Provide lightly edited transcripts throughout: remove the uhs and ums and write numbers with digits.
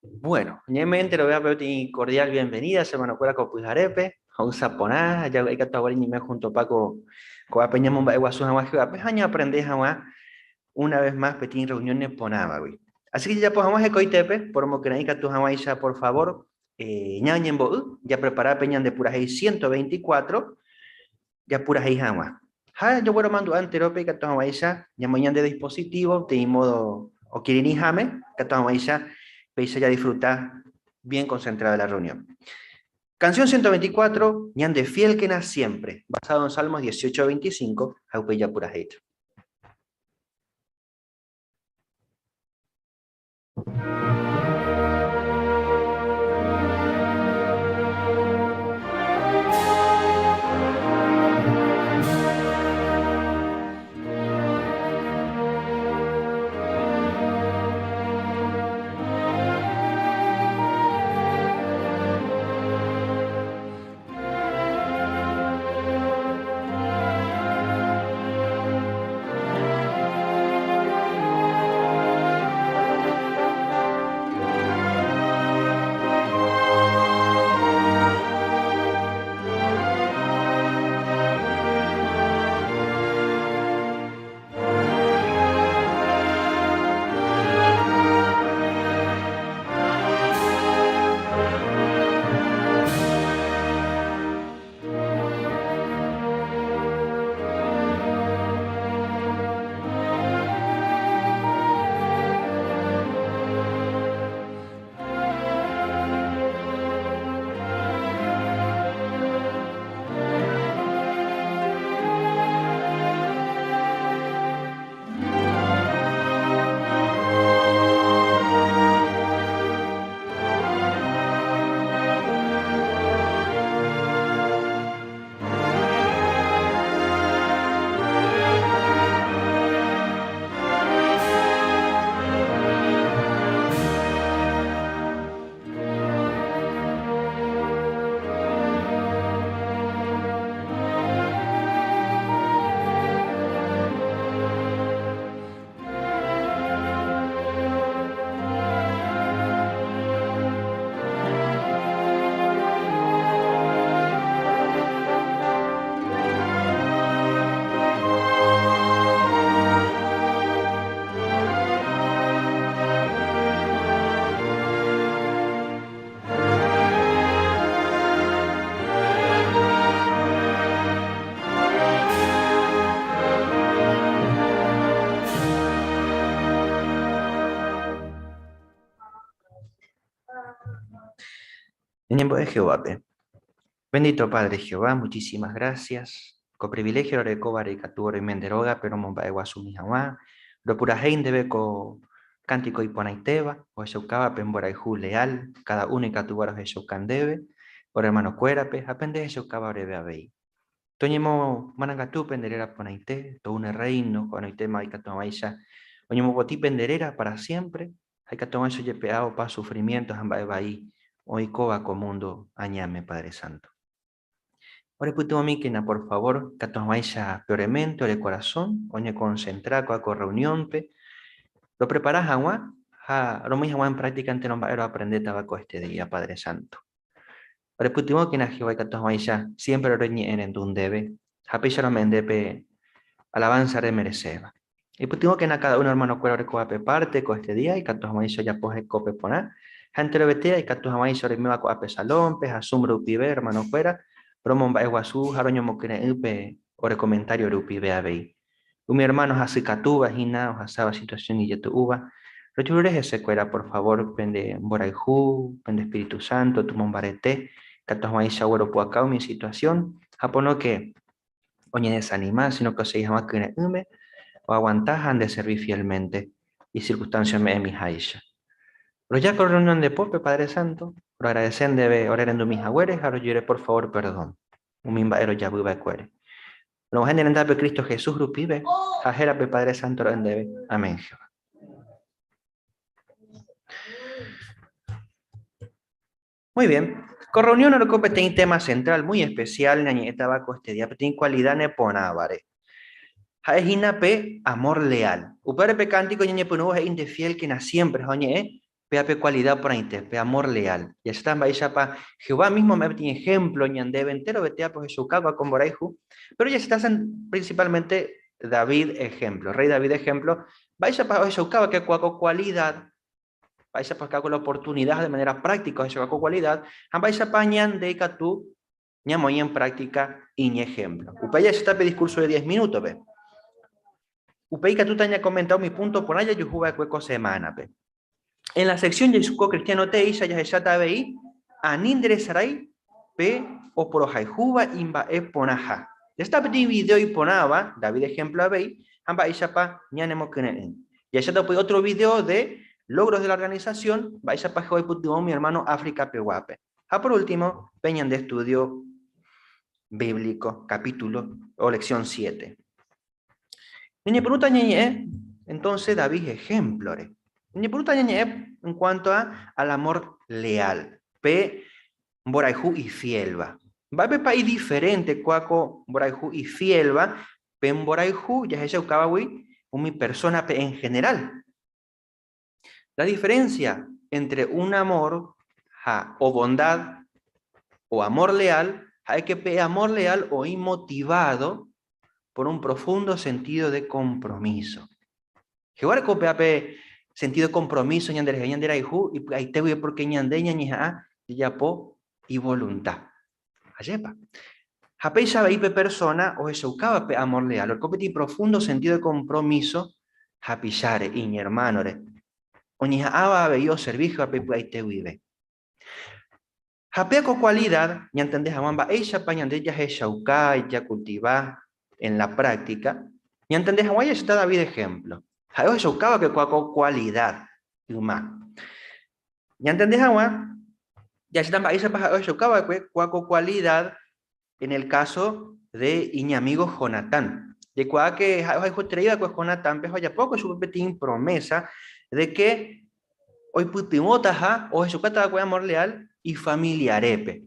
Bueno, ñeme lo voy a pedir cordial bienvenida, hermano cuera copyjarepe, hausa porã, ya hay que actuar ñime junto Paco, coa peña momba guasu jaguá jehová, pues año aprende jaguá, una vez más petín reuniones ponaba, güey. Así que ya pues vamos a coitepe, por mo que tu jaguá por favor, ñañembo, ya prepara peñan de purajei 124, ya purajei jaguá. Ja, yo bueno mando anterope, que tu jaguá ya mañana de dispositivo, te modo, o quieren jame, que tu jaguá peisa ya disfruta bien concentrada la reunión. Canción 124, Ñande fiel que nace siempre, basado en Salmos 18-25, Jaupeya Purajeit. Ñañembo'e Jehovápe. Bendito Padre Jehová, muchísimas gracias. Ko privilegio rorekóva reikatu roime nde rógape romomba'eguasumi hag̃ua, ropurahéi ndéve ko kántiko iporãitéva, ohechaukáva pe mborayhu leal, káda uno ikatúva rohechauka ndéve, ore hermanokuérape ha pe nde ehechaukáva oréve avei. Toñemomarangatu pende réra porãite, tou ne rréino, ko'ẽrõitéma ikatu hag̃uáicha oñemopotĩ pende réra pára siémpre, ha ikatu hag̃uáicha ojepe'a opa sufrimiénto ha mba'e vai oĩkóva ko múndo añáme, Padre Santo. Orepytyvõmíkena, por favor, ikatu hag̃uáicha pe ore mente, ore korasõ oñekonsentra ko'ã ko reunión-pe, roprepara hag̃ua ha romoĩ hag̃ua en práctica entéro mba'e roaprendétava ko este día, Padre Santo. Orepytyvõkena Jehová ikatu hag̃uáicha siémpre oreñe'ẽrendu ndéve ha péicha rome'ẽ ndéve pe alavanza remereséva. Eipytyvõkena káda uno ermanokuéra orekóvape párte ko este día ikatu hag̃uáicha ojapo hekópe porã ha enterovetéa ikatu hag̃uáicha oreméva ko'ápe salónpe ha Zoom rupive ermanokuéra romomba'eguasu ha roñomokyre'ỹ pe ore komentário rupive avei. Umi ermáno hasykatúva hína ohasáva situasión ijetu'úva, rojerure hesekuéra por favór pende mborayhu, pende espíritu sánto tomombarete ikatu hag̃uáicha ogueropu'aka umi situasión ha ponóke oñedesanima, sino ke osegi hag̃ua kyre'ỹme oaguanta ha ndeservi fielmente icircunstancia ome'ẽmiháicha. Roja ko reunión nde pópe, Padre Santo, roagradece ndéve ore rendumi haguére ha rojerure por favor perdón umi mba'e rojavy va'ekuére. Rog̃uahẽ ne rendápe Cristo Jesús rupive ha hérape Padre Santo ro'e ndéve. Amén, Jehová. Muy bien. Ko reunión oreko peteĩ tema central muy especial ñañe'ẽtava ko este día, peteĩ cualidad neporãvare. Ha'e hína pe amor leal. Upévare pe cántico ñañepyrũvo he'i nde fiel-kena siempre ha oñe'ẽ péa pe cualidad porãite, pe amor leal. Jahecháta mba'éichapa Jehová mismo ome'ẽ peteĩ ejemplo ñandéve enterovetéape ohechukáva ko mborayhu, pero jahecháta principalmente David ejemplo, rey David ejemplo, mba'éichapa ohechaukáva ke kua ko cualidad Mba'éichapa oheka ko la oportunidad de manera práctica ohechauka ko cualidad, ha mba'éichapa ñande ikatu ñamoĩ en práctica iñejemplo. Upéi jahecháta pe discurso de 10 minuto-pe. Upéi ikatúta ñakomenta umi punto porã jajuhu va'ekue ko semánape. En la sección Jaisuko Cristiano Te'ícha jahecháta avei ani nderesarái pe oporohayhúva imba'e porãha. Jahecháta peteĩ video iporãva, David ejemplo avei, ha mba'éichapa ñanemokyre'ỹ. Jahecháta upéi ótro video de Logros de la organización, mba'éichapa Jehová oipytyvõ umi ermáno África peguápe. Ha por último, pe ñande estudio bíblico, capítulo o lección 7. Ñañepyrũta ñañe'ẽ entonces David ejemplo-re. Ñañepyrũta ñañe'ẽ en cuanto a al amor leal, pe mborayhu ifiélva. Mba'épepa idiferente kua ko mborayhu ifiélva pe mborayhu jahechaukávagui umi persónape en general? La diferencia entre un amor ha o bondad o amor leal ha'e que pe amor leal oĩ motivado por un profundo sentido de compromiso. Jehová reko upéva pe sentido de compromiso ñanderehe ñanderayhu ipy'aite guive porque ñande ñañeha'ã jajapo ivoluntad. Ajépa? Ha péicha avei pe persóna ohechaukáva pe amór leál, oreko peteĩ profúndo sentído de kompromíso hapicháre, iñermánore, oñeha'ãva avei oservi Jehovápe ipy'aite guive. Ha pe ko kualida ñantende hag̃ua mba'éichapa ñande jahechauka, jakultiva en la práctica, ñantende hag̃ua jahecháta David ehémplo. Ha'e ohechaukáva kua ko kualida yma. Ñantende hag̃ua, jahecháta mba'éichapa ha'e ohechauka va'ekue kua ko cualidad en el caso de iñamigo Jonatán. Jaikuaa que ha'e ohayhueterei va'ekue Jonatánpe ha ojapo va'ekue chupe peteĩ promesa de que oipytyvõtaha ohechaukáta va'ekue amor leal ifamiliarépe.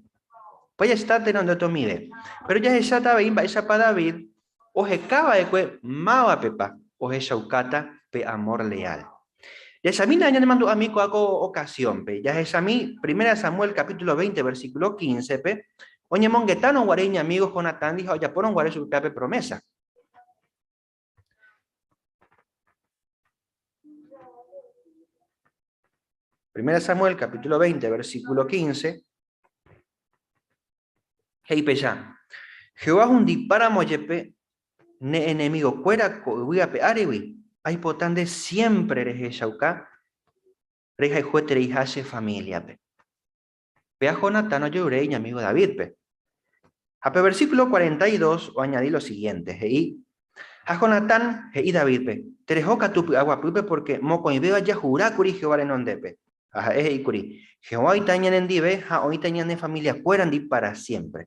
Upéi jahecháta tenonde otomive. Péro jahecháta avei mba'éichapa David oheka va'ekue mávapepa ohechaukáta pe amór leál. Jahechamína ñanemandu'ami ko'ã ko okasiónpe. Jahechami Primera Samuel capítulo 20 versículo 15-pe, oñemongetárõ guare iñamígo Jonatándi ha ojapórõ guare chupe pe promésa. Primera Samuel capítulo 20 versículo 15. He'i péicha, Jehová ohundipáramo jepe ne enemigokuéra ko yvy ape árigui, aipota nde siémpre rehechauka rehayhuetereiha che famíliape. Péa Jonatán ojerure iñamígo Davídpe. Ha pe versíkulo 42 oañadi lo sigiénte, he'i, Ha Jonatán he'i Davídpe, Tereho katu py'aguapýpe pórke mokõivéva jahura kuri Jehová renondépe. Ha ha'e he'i kuri, Jehová oĩta ñanendive ha oĩta ñane familiakuérandi pára siémpre.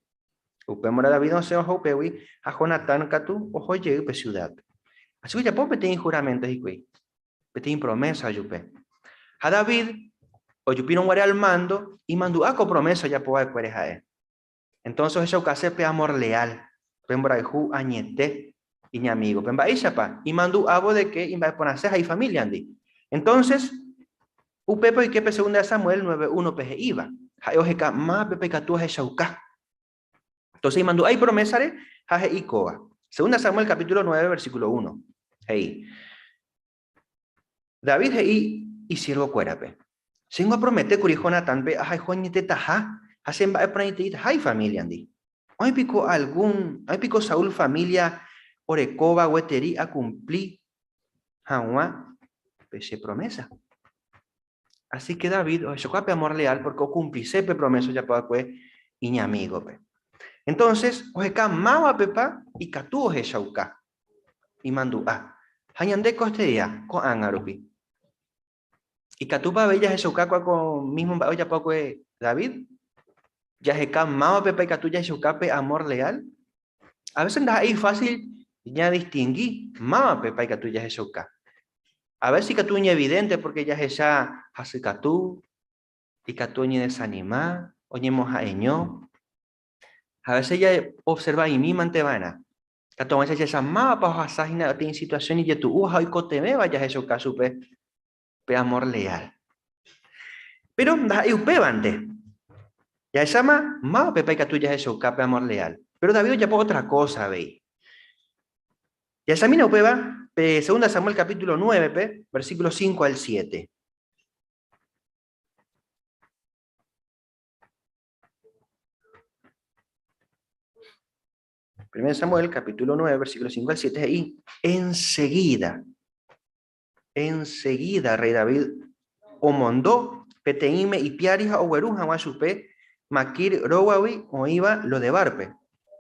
Upémarõ David osẽ oho upégui ha Jonatán katu oho jey pe siudápe. Así ojapo peteĩ huraménto hikuái, peteĩ promésa ojupe. Ha David ojupírõ guare al mándo, imandu'a ko promésa ojapo va'ekuére ha'e. Entonces ohechaukase pe amor leal, pe mborayhu añete iñamígope. Mba'éichapa? Imandu'ávo de que imba'eporãse ha ifamíliandi. Entonces, upépe oike pe segunda de Samuel 9:1-pe he'íva, Ha'e oheka mápepa ikatu ohechauka. Entonces imandu'a ipromésare ha he'i kóva. Segunda Samuel capítulo 9 versículo 1. He'i, David he'i isiervokuérape, Chéngo apromete kuri Jonatánpe ahayhu añetetaha ha che mba'eporãiteitaha ifamíliandi. Oĩ piko algún, oĩ piko Saúl família orekóva gueteri akumpli hag̃ua pe che promésa? Así ke David ohechauka pe amór leál pórke okumplise pe promésa ojapo va'ekue iñamígope. Entónses, oheka mávapepa ikatu ohechauka imandu'a. Ha ñande koestedía, ko'ág̃a rupi. Ikatúpa avei jahechauka kua ko mísmo mba'e ojapo va'ekue David? Jaheka mávapepa ikatu jahechauka pe amór leál? A veces ndaha'éi fácil ñadistingui mávapepa ikatu jahechauka. A veces ikatu iñevidente porque jahecha hasykatu, ikatu oñedesanima, oñemoha'eño. A veces jaobserva'imímante va'erã. Katu ag̃uáicha jahecha mávapa ohasa hína peteĩ situación ijetu'u ha oikotevẽva jahechauka chupe pe amor leal. Péro ndaha'éi upévante. Jahecháma mávapepa ikatu jahechauka pe amor leal. Péro David ojapo ótra kósa avei. Jahechamína upéva pe segunda Samuel capítulo 9-pe, versículo 5 al 7. Primera Samuel capítulo 9, versículo 5 al 7 he'i, Enseguida, enseguida rey David omondo peteĩme ipiári ha ogueru hag̃ua chupe Makir rógagui oĩva Lodebarpe.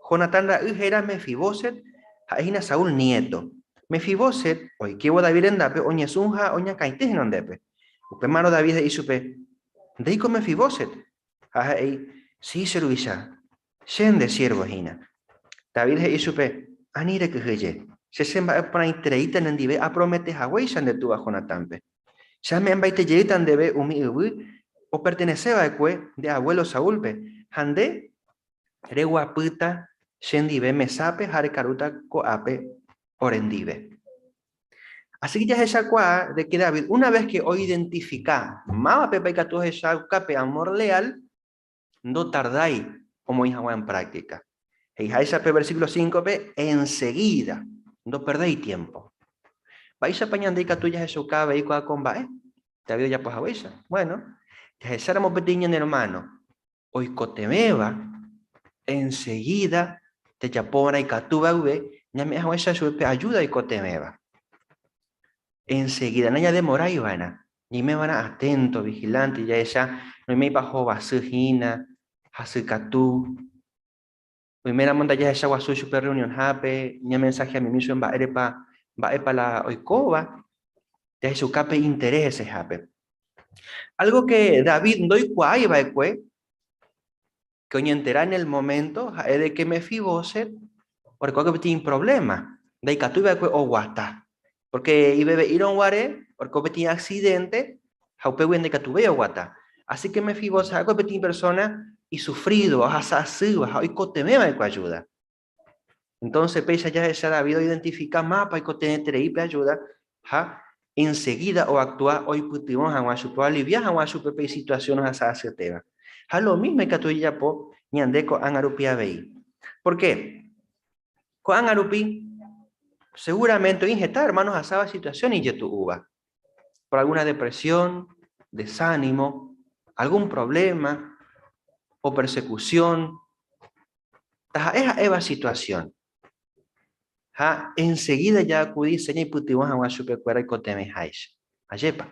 Jonatán ra'y héra Mefibóset, ha'e hína Saúl niéto. Mefibóset oikévo David rendápe oñesũ ha oñakãity henondépe. Upémarõ David he'i chupe, Ndéiko Mefibóset? Ha he'i, Si, che ruvicha, che nde siérvo hína. David he'i chupe, Ani rekyhyje, che chemba'eporãitereíta nendive apromete haguéicha nde túva Jonatánpe. Che ame'ẽmbaite jeýta ndéve umi yvy opertenese va'ekue nde avuélo Saúlpe, ha nde reguapýta chendive mesápe ha rekarúta ko'ápe orendive. Así que jahechakuaa de que David, una vez que oidentifika mávapepa ikatu ohechauka pe amor leal, ndotardái omoĩ hag̃ua en práctica. He'iháicha pe versículo 5-pe, enseguida, ndoperdéi tiempo. Mba'éichapa ñande ikatu jahechauka avei ko'ã ko mba'e? David ojapo haguéicha. Bueno, jahecháramo peteĩ ñane hermano oikotevẽva, enseguida jajapova'erã ikatúva guive ñame'ẽ hag̃uáicha chupe pe ayuda oikotevẽva. Enseguida, nañademorái va'erã, ñaime va'erã atento, vigilante, jahecha noiméipa hovasy hína, hasykatu. Oiméramo ndajahecha guasu chupe reunionhápe, ñamensajeamimi chupe mba'érepa, mba'épa la oikóva, jahechauka pe interés hesehápe. Algo que David ndoikuaái va'ekue, que oñentera en el momento, ha'e de que Mefibóset orekóva peteĩ problema, ndaikatúi va'ekue oguata. Porque ibebe'írõ guare oreko peteĩ accidente ha upégui ndaikatuvéi oguata. Así que Mefibóset ha'ekue peteĩ persona isufrídova, ohasa asýva ha oikotevẽ va'ekue ayuda. Entonces péicha jahecha David oidentifika mápa oikotevẽterei pe ayuda ha enseguida oactua oipytyvõ hag̃ua chupe, oalivia hag̃ua chupe pe isituación ohasa asyetéva. Ha lo mismo ikatu jajapo ñande ko'ág̃a rupi avei. Por qué? Ko'ág̃a rupi, seguramente oĩ heta hermano ohasáva situación ijetu'úva, por alguna depresión, desánimo, algún problema o persecución, taha'e ha'éva situación. Ha enseguida jaakudi che ñaipytyvõ hag̃ua chupekuéra oikotevẽháicha. Ajépa.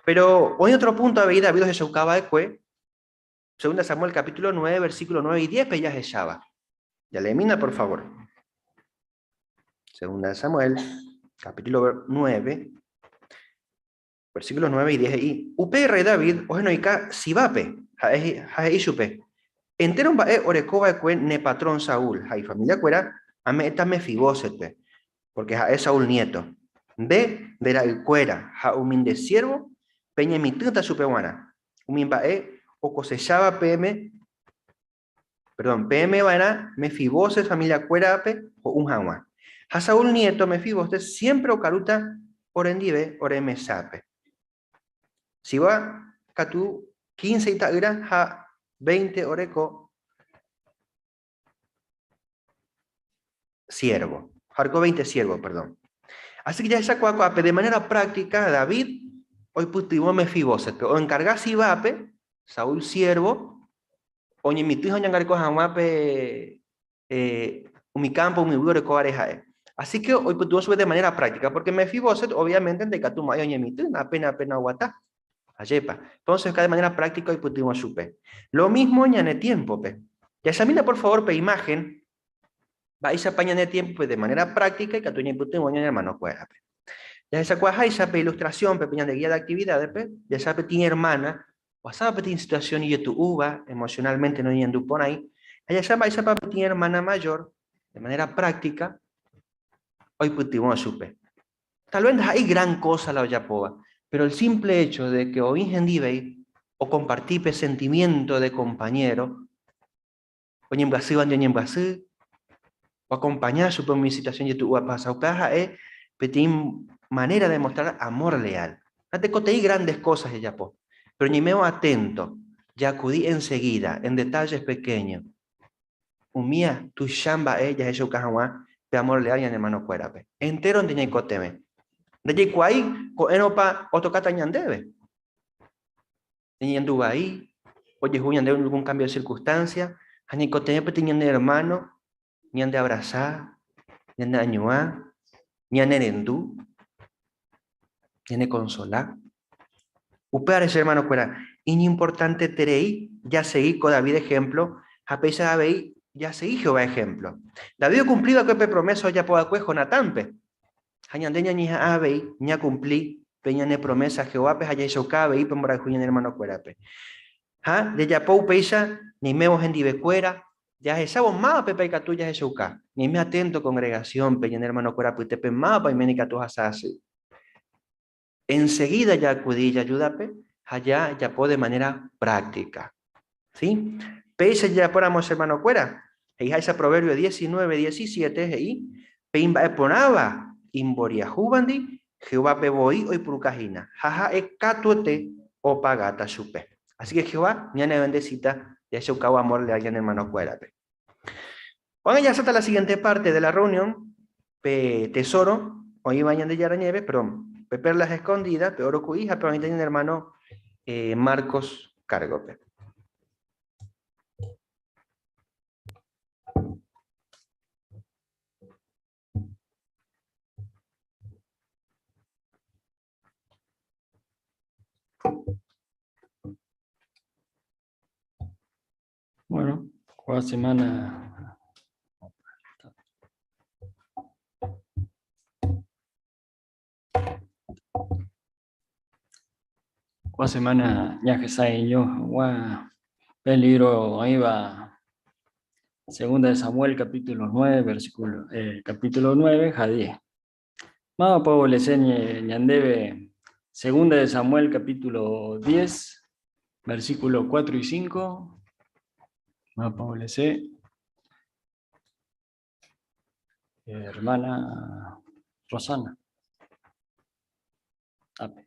Pero oĩ otro punto avei David ohechauka va'ekue, Segunda Samuel capítulo 9, versículo 9 y 10 pe jahecháva. Jaleemína, por favor. Segunda Samuel, capítulo 9, versículos 9 y 10 he'i, Upe rey David ohenoika Sibápe, ha he'i chupe, Entéro mba'e oreko va'ekue ne patrón Saúl ha ifamiliakuéra, ame'ẽta Mefibósetpe, porque ha'e Saúl nieto. Nde, nde ra'ykuéra ha umi nde siérvo peñemitỹta chupe g̃uarã. Umi mba'e okosecháva peẽme, perdón, peẽme va'erã Mefibóset familiakuérape ho'u hag̃ua. Ha Saúl nieto Mefibóset siémpre okarúta orendive ore mesápe. Sibá katu quince ita'ýra ha veinte oreko siervo. Ha oreko veinte siervo, perdón. Así que jahechakuaa ko'ápe de manera práctica David oipytyvõ Mefibósetpe, oenkarga Sibápe, Saúl siervo, oñemitỹ ha oñangareko hag̃ua pe eh, umi campo, umi yvy orekóvare ha'e. Así que oipytyvõ chupe de manera práctica, porque Mefibóset obviamente ndaikatumo'ãi oñemitỹ, apena apena oguata. Ajépa. Entonces, acá de manera práctica oipytyvõ chupe. Lo mismo ñane tiémpope. Jahechamína por favor pe imagen mba'éichapa ñane tiémpope de manera práctica ikatu ñaipytyvõ ñane hermanokuérape. Jahechakuaaháicha pe ilustración-pe, pe ñande guía de actividades-pe, jahecha peteĩ hermana ohasáva peteĩ situación ijetu'úva, emocionalmente noñeñandu porãi, ha jahecha mba'éichapa peteĩ hermana mayor, de manera práctica, oipytyvõ chupe. Tal vez ndaha'éi gran cosa la ojapóva, pero el simple hecho de que oĩ hendivei okomparti pe sentimiento de compañero, oñembyasývandi oñembyasy, oakompaña chupe umi situación jetu'úva pasa. Upéva ha'e peteĩ manera de mostrar amor leal. Natekotei grandes cosas jajapo, pero ñaimévo atento, jaakudi enseguida, en detalles pequeños, Umía tuicha mba'e jahechauka hag̃ua pe amor leal ñane hermanokuérape. Entéronte ñaikotevẽ. Ndajaikuaái ko'ẽrõpa otokáta ñandéve. Ñañeñandu vai, ojehu ñandéve algún cambio de circunstancia, ha ñaikotevẽ peteĩ ñane hermano ñandeabrasa, ñaneañuã, ñanerendu, ñanekonsola. Upévare che hermanokuéra, iñimportanteterei jasegi ko David ehémplo ha péicha avei jasegi Jehová ehémplo. David okumpli va'ekue pe promésa ojapo va'ekue Jonatánpe, ha ñande ñañeha'ã avei ñakumpli. pe ñane promésa Jehovápe ha jahechauka avei pe mborayhu ñane ermanokuérape. Ha jajapo upéicha ñaimévo hendivekuéra, jahechávo mávapepa ikatu jahechauka. Ñaime aténto kongregasiónpe ñane ermanokuéra apytépe mávapa oiméne ikatu ohasa asy. Ensegída jaakudi jajúdape ha jajapo de manéra práktika. Si? Péicha jajapóramo che ermanokuéra, he'iháicha Proverbio 19, 17 he'i, Pe imba'eporãva imboriahúvandi Jehovápe voi oipuruka hína, ha ha'e katuete opagáta chupe. Así ke Jehová ñanevendesíta jahechaukávo amór leál ñane ermanokuérape. Ko'ág̃a jaháta la siguiente parte de la reunión, pe tesoro oĩva Ñandejára Ñe'ẽme, perdón, pe perlas escondidas, pe oro ku'i ha pe oĩta ñane hermano eh, Marcos kárgope. Bueno, ko'a semana Ko'a semana ñahesa'ỹijo hag̃ua pe libro oĩva Segunda de Samuel capítulo 9, versículo, eh, capítulo 9 ha 10. Mávapa obolese ñandéve Segunda de Samuel capítulo 10, versículo 4 y 5. Mávapa obolese. Hermana Rosana. Ape.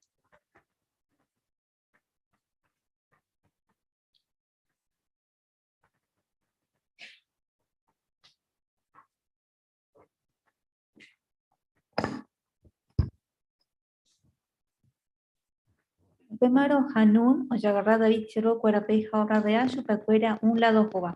Upémarõ Hanún ojagarra David siervokuérape ha orradea chupekuéra un ládo hova.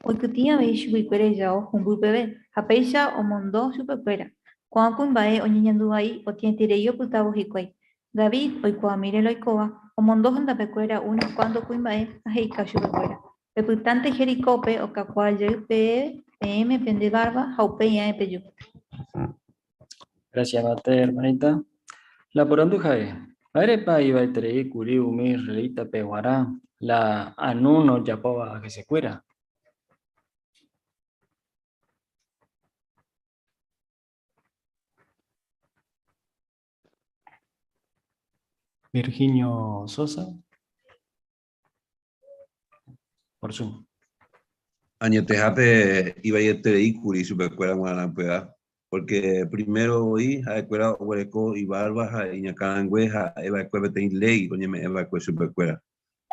Oikytĩ avei chuguikuéra ijao humby peve, ha péicha omondo chupekuéra. Ko'ã kuimba'e oñeñandu vai otĩeterei opytávo hikuái. David oikuaamíre la oikóva, omondo hendapekuéra unos kuánto kuimba'e ha he'ika chupekuéra, Pepytánte Jericópe okakuaa jey peẽme pende várva ha upéi ae peju. Gracias mate, hermanita. La porandu ha'e, Mba'érepa ivaiterei kuri umi israelítape g̃uarã la Hanún ojapóva hesekuéra? Virginio Sosa. Por Zoom. Añetehápe ivaieterei kuri chupekuéra g̃uarã upéva, pórke primero voi ha'ekuéra oguereko ivárva ha iñakãrangue ha'e va'ekue peteĩ léi oñeme'ẽ va'ekue chupekuéra.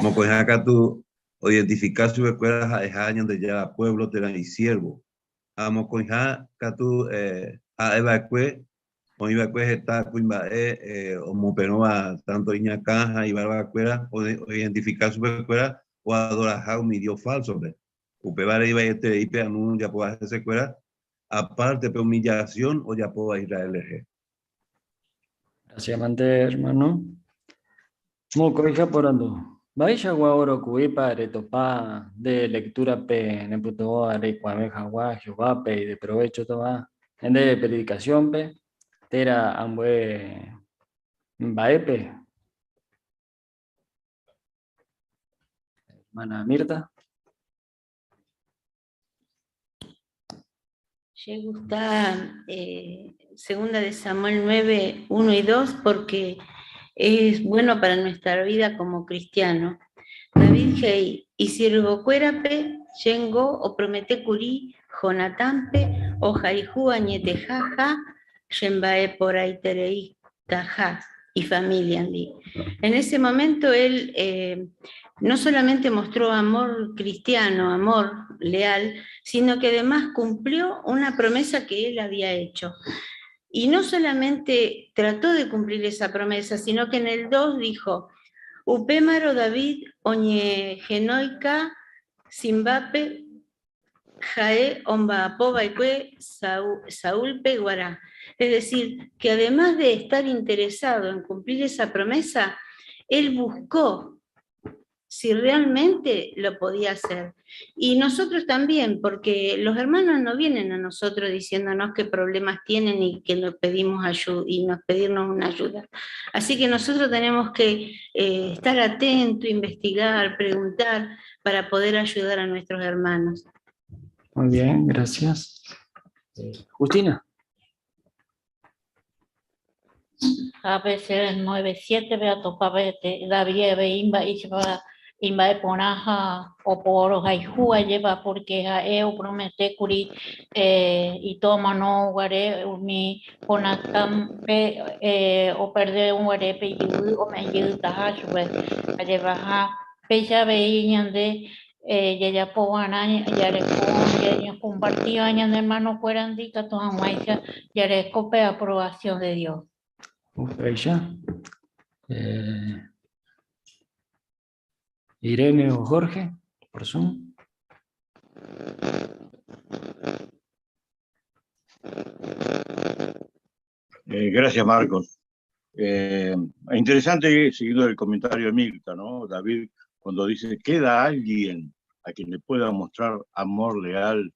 Mokõiha katu oidentifika chupekuéra ha'eha Ñandejára puévlo térã isiérvo. Ha mokõiha katu ha'e va'ekue Oĩ va'ekue heta kuimba'e omoperõva tánto iñakã ha ivarvakuéra oidentifika chupekuéra oadoraha umi dios fálsope. Upévare ivaieterei pe anúncio ojapóva hesekuéra, apárte pe umillasión ojapóva Israel rehe. Gracias mante hermano. Mokõiha porandu. Mba'eichagua óro ku'ípa retopa nde lektúrape nepytyvõva reikuaave hag̃ua Jehovápe ideprovéchotava nde predikasiónpe térã ambue mba'épe? Hermana Mirta. Che gusta eh, segunda de Samuel 9, 1 y 2 porque es bueno para nuestra vida como cristiano. David he'i, Isiervokuérape chéngo opromete kuri Jonatánpe ohayhu añeteha ha chemba'eporãitereitaha ifamíliandi. En ese momento él eh, no solamente mostró amor cristiano, amor leal, sino que además cumplió una promesa que él había hecho. Y no solamente trató de cumplir esa promesa, sino que en el 2 dijo, Upémaro David oñehenoika Simbápe ha'e omba'apo va'ekue Saúlpe guarã. Es decir, que además de estar interesado en cumplir esa promesa, él buscó si realmente lo podía hacer. Y nosotros también, porque los hermanos no vienen a nosotros diciéndonos qué problemas tienen y que nos pedimos ayuda y nos pedirnos una ayuda. Así que nosotros tenemos que estar atentos, investigar, preguntar para poder ayudar a nuestros hermanos. Muy bien, gracias. Justina. ABC 97, Beato Pabete, David Imba, Ichba, Imba Ponaja, o por Jaijúa lleva porque Jaeo promete curi y toma no guare mi ponatam pe o perde un guare pe yu o me yu taja lleva ja pecha ve ñande ya po yareko ya compartía ñande hermano cuerandita toda maicha yareko pe aprobación de Dios. Upéicha. Irene o Jorge, por Zoom. Gracias, Marcos. Interesante, siguiendo el comentario de Mirta, ¿no? David, cuando dice, ¿queda alguien a quien le pueda mostrar amor leal?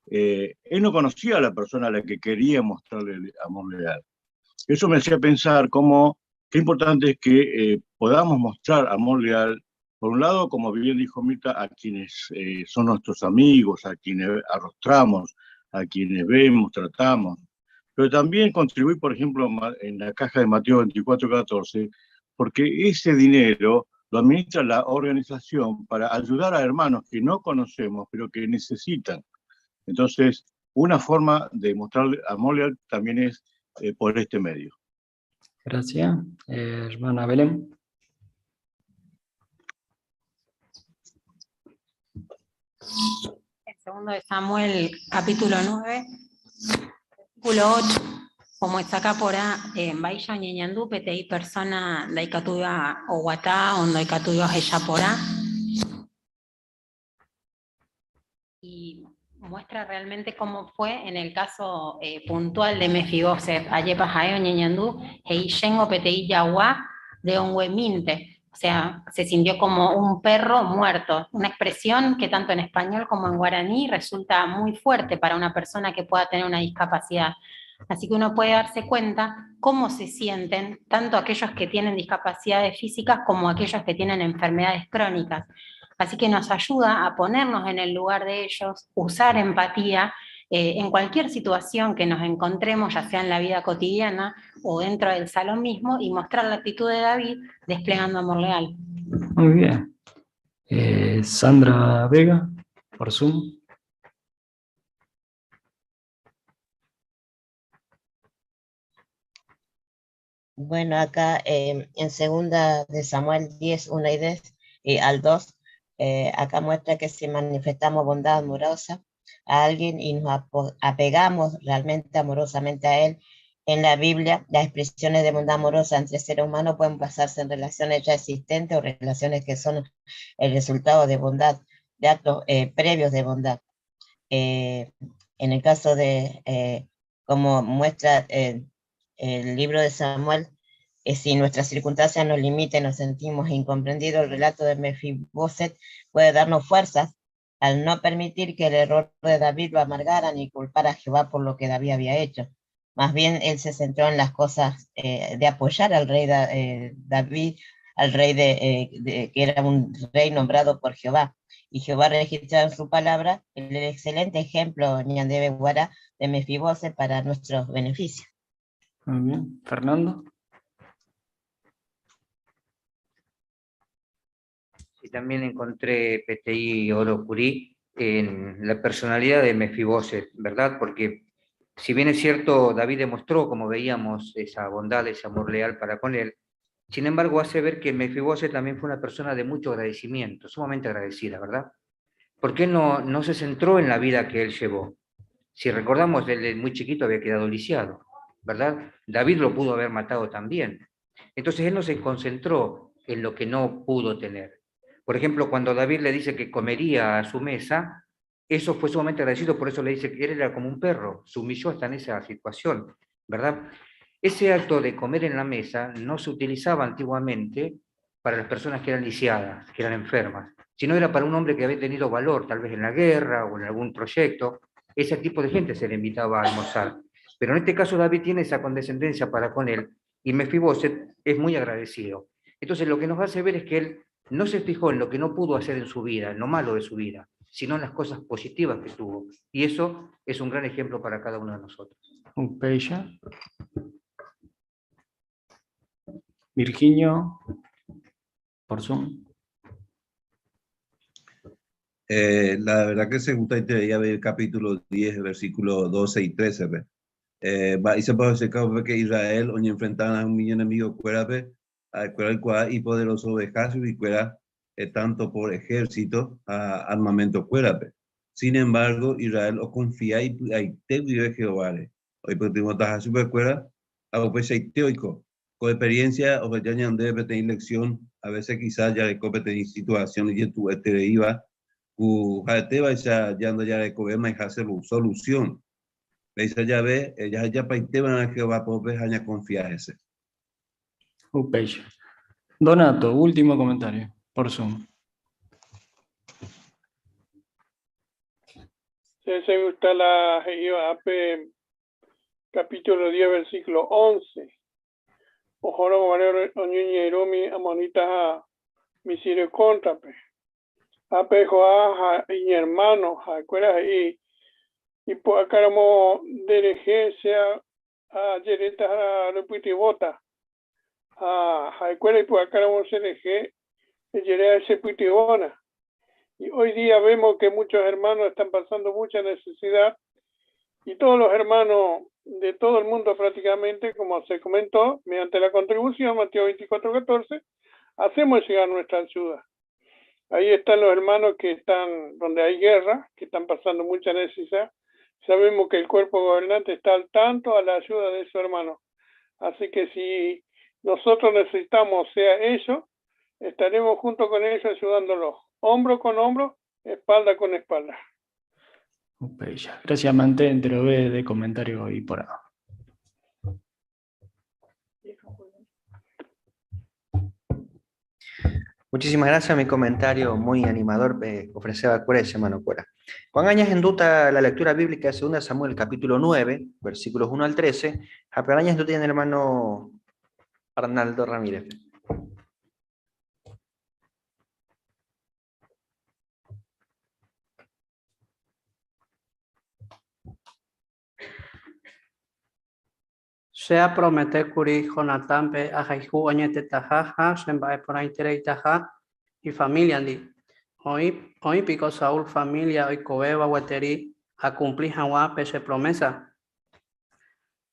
Él no conocía a la persona a la que quería mostrarle amor leal. Eso me hacía pensar qué importante es que podamos mostrar amor leal, por un lado, como bien dijo Mirta, a quienes son nuestros amigos, a quienes arrostramos, a quienes vemos, tratamos, pero también contribuir, por ejemplo, en la caja de Mateo 24:14, porque ese dinero lo administra la organización para ayudar a hermanos que no conocemos, pero que necesitan. Entonces, una forma de mostrar amor leal también es por este medio. Gracias. Hermana Belén. El segundo de Samuel, capítulo 9, versículo 8, como está acá por a, en Bahía Ñeñandú, PTI persona daikatuba oguatá, ondo porá. Y muestra realmente cómo fue en el caso puntual de Mefiboset, Ayepa Jaeo Ñeñandú, Hei Shengo PTI Yaguá de Ongueminte. O sea, se sintió como un perro muerto, una expresión que tanto en español como en guaraní resulta muy fuerte para una persona que pueda tener una discapacidad. Así que uno puede darse cuenta cómo se sienten tanto aquellos que tienen discapacidades físicas como aquellos que tienen enfermedades crónicas. Así que nos ayuda a ponernos en el lugar de ellos, usar empatía en cualquier situación que nos encontremos, ya sea en la vida cotidiana o dentro del salón mismo, y mostrar la actitud de David desplegando amor leal. Muy bien. Sandra Vega, por Zoom. Bueno, acá en segunda de Samuel 10, 1 y 10, y al 2, acá muestra que si manifestamos bondad amorosa a alguien y nos apegamos realmente amorosamente a él, en la Biblia las expresiones de bondad amorosa entre seres humanos pueden basarse en relaciones ya existentes o relaciones que son el resultado de bondad, de actos previos de bondad. En el caso de, como muestra el libro de Samuel, si nuestras circunstancias nos limitan y nos sentimos incomprendidos, el relato de Mefiboset puede darnos fuerzas al no permitir que el error de David lo amargara ni culpara a Jehová por lo que David había hecho. Más bien, él se centró en las cosas de apoyar al rey David, al rey de, que era un rey nombrado por Jehová. Y Jehová registró en su palabra el excelente ejemplo Ñandebe Guará de Mefiboset para nuestro beneficio. Muy bien. Fernando. Y también encontré PTI Oro Curí en la personalidad de Mefiboset, ¿verdad? Porque si bien es cierto, David demostró, como veíamos, esa bondad, ese amor leal para con él, sin embargo hace ver que Mefiboset también fue una persona de mucho agradecimiento, sumamente agradecida, ¿verdad? Porque él no se centró en la vida que él llevó. Si recordamos, él de muy chiquito había quedado lisiado, ¿verdad? David lo pudo haber matado también. Entonces él no se concentró en lo que no pudo tener. Por ejemplo, cuando David le dice que comería a su mesa, eso fue sumamente agradecido, por eso le dice que él era como un perro, se humilló hasta en esa situación, ¿verdad? Ese acto de comer en la mesa no se utilizaba antiguamente para las personas que eran lisiadas, que eran enfermas, sino era para un hombre que había tenido valor, tal vez en la guerra o en algún proyecto. Ese tipo de gente se le invitaba a almorzar. Pero en este caso David tiene esa condescendencia para con él y Mefiboset es muy agradecido. Entonces lo que nos hace ver es que él no se fijó en lo que no pudo hacer en su vida, en lo malo de su vida, sino en las cosas positivas que tuvo. Y eso es un gran ejemplo para cada uno de nosotros. Upéicha. Virginio, por Zoom. La verdad que se gusta y te ver el capítulo 10, versículo 12 y 13. Pe. Y se puede decir que Israel oye enfrentaban a un millón de enemigos cuera, pe, a cuera el cual y poderoso de Jesús y cuera tanto por ejército a armamento cuera, pe. Sin embargo, Israel o confía y ahí te vive Jehová. Hoy por último, taja super cuera, a pues teoico. Con experiencia, o ya ñande tener lección, a veces quizás ya le cope tener situaciones y tu este iba, u jate va ya ya anda ya de comer y hacer solución. Veis ya ve, ya ya pa te van a Jehová pope haña confiar ese. Upéicha. Donato, último comentario por Zoom. Sí, se gusta la AP capítulo 10, versículo 11. Ojoro valero oñuñeromi amonita ha misire contra pe. Ape joa ha y hermano ha cuera y y po acaramo dereje sea a yereta ha repitibota. Ha ha cuera y po acaramo dereje yerea ese pitibona. Y hoy día vemos que muchos hermanos están pasando mucha necesidad y todos los hermanos de todo el mundo prácticamente, como se comentó, mediante la contribución, Mateo 24:14, hacemos llegar nuestra ayuda. Ahí están los hermanos que están donde hay guerra, que están pasando mucha necesidad. Sabemos que el cuerpo gobernante está al tanto a la ayuda de esos hermanos. Así que si nosotros necesitamos, sea ellos, estaremos junto con ellos ayudándolos, hombro con hombro, espalda con espalda. Upéicha. Gracias, Mante, enterove de comentario y por ahora. Muchísimas gracias, mi comentario muy animador, ofreceba cuera y semana cuera. Juan Añas enduta la lectura bíblica de 2 Samuel, capítulo 9, versículos 1 al 13. Japear Añas enduta el hermano Arnaldo Ramírez. Che aprometékuri Jonatánpe ahayhu añetetaha ha chemba'eporãitereitaha ifamíliandi. Oĩ, oĩ piko Saúl família oikovéva gueteri akumpli hag̃ua pe che promésa?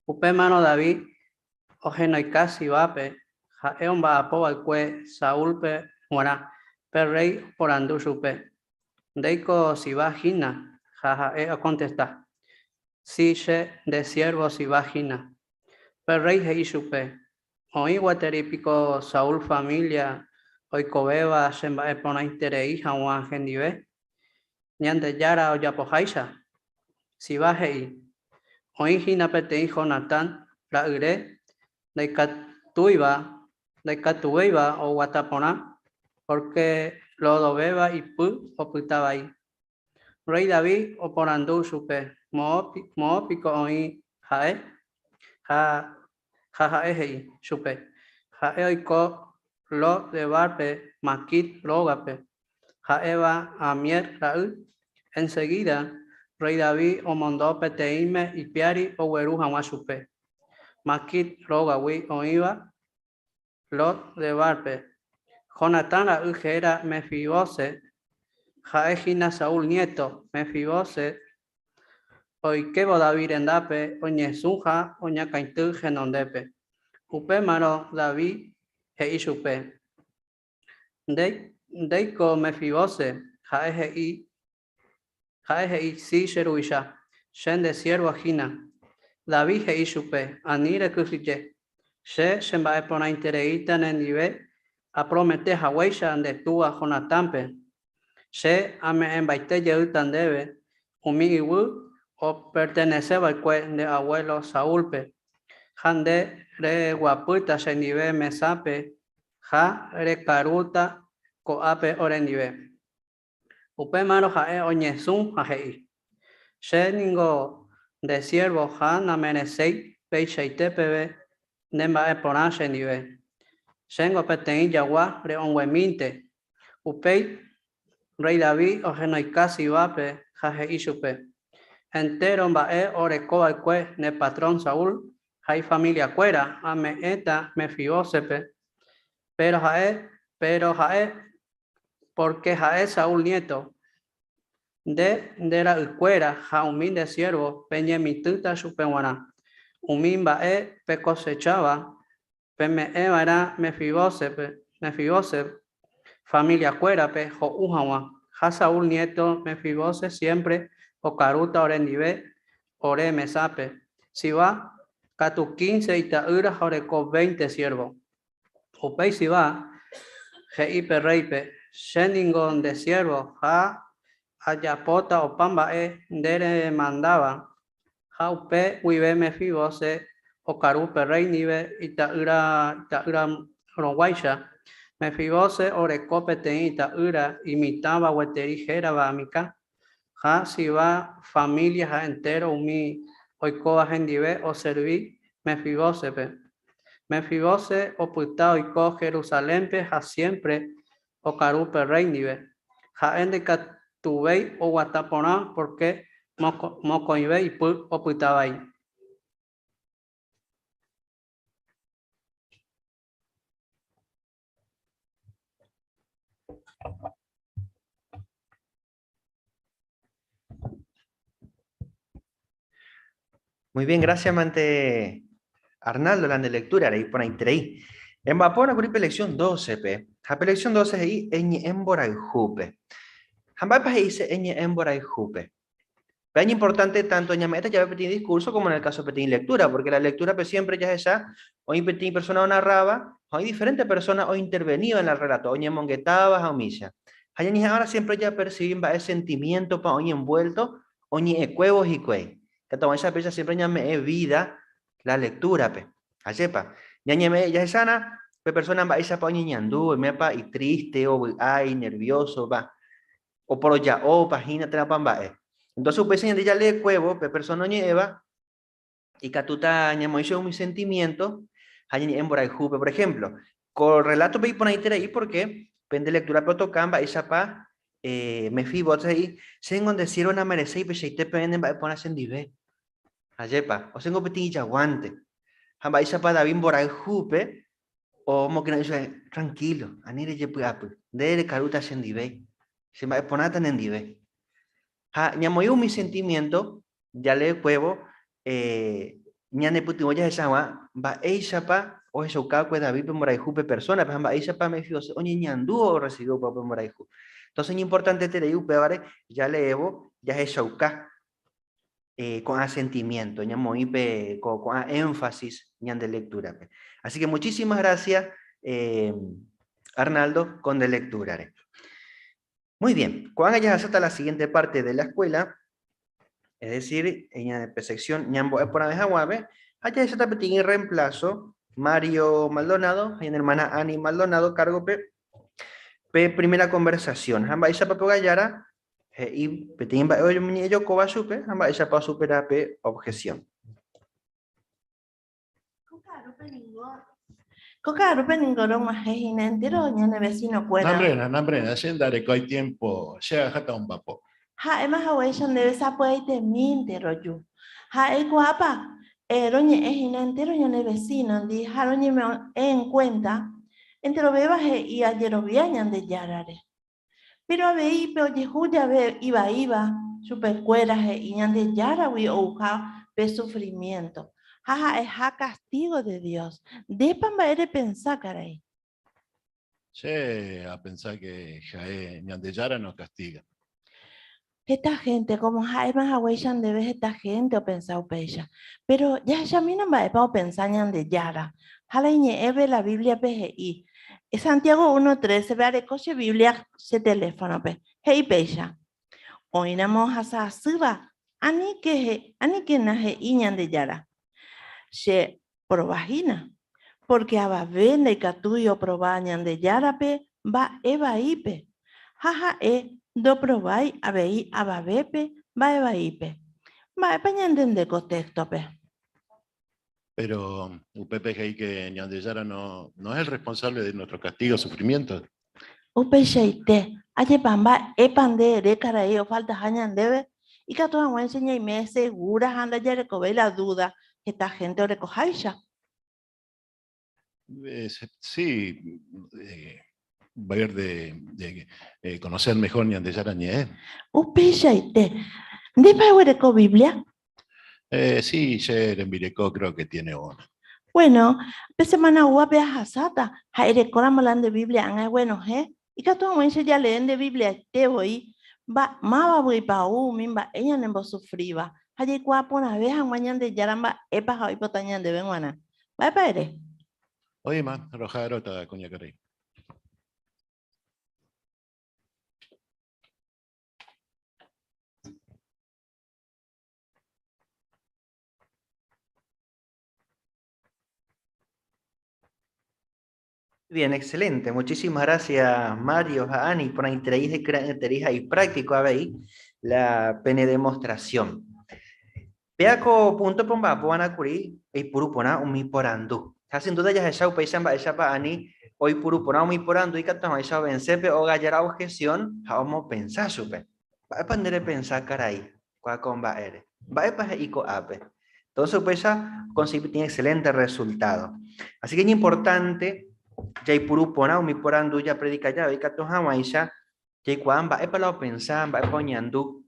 Upémarõ David ohenoika Zibápe, ha'e omba'apo va'ekue Saúlpe g̃uarã. Pe rréi oporandu chupe, Ndéiko Zibá hína? Ha ha'e okontesta, Si, che, nde siérvo Zibá hína. Pe rréi he'i chupe, Oĩ gueteri piko Saúl família oikovéva che mba'e porãiterei hag̃ua hendive, Ñandejára ojapoháicha? Zibá he'i, Oĩ hína peteĩ Jonatán ra'yre ndaikatúiva ndaikatuvéiva oguata porã, pórke lodovéva ipy opyta vai. Rréi David oporandu chupe, Moõ piko oĩ ha'e? Ha ha'e he'i chupe, Ha'e oiko Lo-Debarpe, Maquir rógape, ha'éva Amiel ra'y. Ensegída, rréi David omondo peteĩme ipiári ogueru hag̃ua chupe, Maquir rógagui oĩva Lo-Debarpe. Jonatán ra'y héra Mefibóset, ha'e hína Saúl niéto. Mefibóset oikévo David rendápe oñesũ ha oñakãity henondépe. Upémarõ David he'i chupe, Ndéiko Mefibóset? Ha'e he'i Ha'e he'i, Si, che ruvicha, che nde siérvo hína. David he'i chupe, Ani rekyhyje. Che chemba'eporãitereíta nendive apromete haguéicha nde túva Jonatánpe. Che ame'ẽmbaite jeýta ndéve umi yvy opertenese va'ekue nde avuélo Saúlpe, ha nde reguapýta chendive mesápe. Ha rekarúta ko'ápe orendive. Upémarõ ha'e oñesũ ha he'i, Che ningo nde siérvo ha namereséi peichaite peve ne mba'e porã chendive. Chéngo peteĩ jagua re'õnguemínte. Upéi rréi David ohenoika Sibápe ha he'i chupe, Entéro mba'e oreko va'ekue ne patrón Saúl ha ifamiliakuéra ame'ẽta Mefibósetpe, péro ha'e, péro ha'e Pórke ha'e Saúl niéto, nde, nde ra'ykuéra ha umi nde siérvo peñemitỹta chupe g̃uarã. Umi mba'e pekosecháva peme'ẽ va'erã Mefibósetpe, Mefibóset familiakuérape ho'u hag̃ua. Ha Saúl niéto Mefibóset siémpre okarúta orendive ore mesápe. Sibá katu quince ita'ýra ha oreko veinte siérvo. Upéi Sibá he'i pe rréipe, Che ningo nde siérvo ha ajapóta opa mba'e nde remandáva. Ha upe guive Mefibóset okaru pe rréi ndive ita'ýra ita'ýrarõguáicha. Mefibóset oreko peteĩ ita'ýra imitãva gueteri hérava Micá. Ha Sibá família ha entéro umi oikóva hendive oservi Mefibósetpe. Mefibóset opyta oiko Jerusalénpe ha siémpre okaru pe rréi ndive. Ha'e ndaikatuvéi oguata porã pórke mokõive ipy opyta vai. Muy bien, gracias, mante Arnaldo, la de lectura, ahí por ahí trei. En vapor, gripe lección 12, p. Ja lección 12 ahí, eñe emborayjupe. Jambaipa dice eñe emborayjupe. Es importante tanto en meta ya petit discurso como en el caso de petit lectura, porque la lectura pues, siempre ya es esa, hoy petit persona o narraba, hoy diferente persona o intervenido en el relato, o ñemonguetaba o misa. Ahora siempre ya percibimos ese sentimiento pa hoy envuelto, o ñe y cuey. Que toma esa pieza siempre ñame vida la lectura pe. Ayepa. Ñañeme ya sana, pe persona va esa pa ñandú, mepa y triste o ay nervioso va. O por ya o pagina trampa mba'e. Entonces upe señal ya lee cuevo, pe persona ñe'ẽva y katuta ñamoĩche umi sentimiento ha ñañe'ẽ mborayhúpe. Por ejemplo, con relato pe iporãiterei porque pende lectura pe otoka mba'éichapa eh, Mefibóset he'i chéngo nde siervo namerecéi peichaite peẽ ne mba'e porã chendive. Ajépa, osẽngo peteĩ ijaguánte. Ha mba'éichapa David mborayhúpe omokyre'ỹ chupe, tranquilo, ani rejepy'apy, nde rekarúta chendive, che mba'e porãta nendive. Ha ñamoĩ umi sentimiento jaleekuévo eh, ñanepytyvõ jahecha hag̃ua mba'éichapa ohechauka va'ekue David pe mborayhu pe persónape ha mba'éichapa Mefibóset oñeñandu orresivi upe mborayhu. Entonces iñimportanteterei upévare jaleévo jahechauka eh, ko'ã sentimiento, ñamoĩ pe ko'ã énfasis ñande lectúrape. Así que muchísimas gracias, eh, Arnaldo, con de lectura. Muy bien, cuando ya hasta la siguiente parte de la escuela, es decir, en la sección ñambo por abejaguave, allá está peteĩ reemplazo Mario Maldonado, y hermana Ani Maldonado, cargo P, P primera conversación. Hamba isa papogayara, he'i peteĩ mba'e oñe'ẽjokóva chupe ha mba'éichapa osupera pe objeción. Ko ka'arúpe ningo rog̃uahẽ hína entéro ñane vesinokuéra. Nambrena, nambrena, che ndarekói tiempo, che aháta omba'apo. Ha'éma haguéicha ndéve sapy'aitemínte roju. Ha eikuaápa, roñe'ẽ hína entéro ñane vesínondi ha roñeme'ẽ en kuénta, enterovéva he'i ajerovia Ñandejárare. Péro avei pe ojehu jave ivaíva chupekuéra he'i Ñandejáragui ouha pe sufrimiénto ha ha'eha kastígo de Dios. Ndépa mba'e repensa, karai? Che apensa ke ha'e Ñandejára nokastiga. Heta hénte, kómo ha'éma haguéicha ndéve heta hénte opensa upéicha. Péro jahechamína mba'épa opensa Ñandejára. Ha la iñe'ẽve la Bíbliape he'i, Santiago 1:13-pe areko che Biblia che teléfonope. He'i péicha, Oĩramo ohasa asýva, aníke, aníkena he'i Ñandejára, Che provahína. Pórke avave ndaikatúi oprova Ñandejárape mba'e vaípe, ha ha'e ndoprovái avei avavépe mba'e vaípe. Mba'épa ñantende ko téxtope? Pero upépe he'i que Ñandejára no, no es el responsable de nuestro castigo, sufrimiento. Upeichaite, ajépa mba'épa nde ere karai ofaltaha ñandéve, ikatu hag̃uáicha ñaime segura ha ndajarekovéi la dúda heta hénte orekoháicha. Sí, ver de, de conocer mejor Ñandejára Ñe'ẽ. Upeichaite, ndépa eguereko Biblia? Sí, che rembireko creo que tiene una. Bueno, pe semana oúvape ahasáta ha erekóramo la nde Biblia ág̃a eguenohẽ, ikatu hag̃uáicha jalee nde Bibliaite voi, máva voipa ou umi mba'e ñanembosufríva ha jaikuaa porãve hag̃ua Ñandejára mba'épa ha oipota ñandéve g̃uarã. Mba'épa ere? Oĩma, roha'arõta kuñakarai. Bien, excelente. Muchísimas gracias, Mario, Ani, por interés y práctico avei la pene demostración. Péa ko punto pomba'apo va'erãkuri eipuru porã umi porandu. Ha sin duda jahecha upéicha mba'éichapa Ani oipuru porã umi porandu ikatu hag̃uáicha ovense pe óga jára objeción ha omopensa chupe. Mba'épa nde repensa karai kua ko mba'ére? Mba'épa he'i ko'ápe? Entonces upéicha oconseguí peteĩ excelente resultado. Así que iñimportante jaipuru porã umi porandu japredika jave ikatu hag̃uáicha jaikuaa mba'épa la opensa, mba'épa oñandu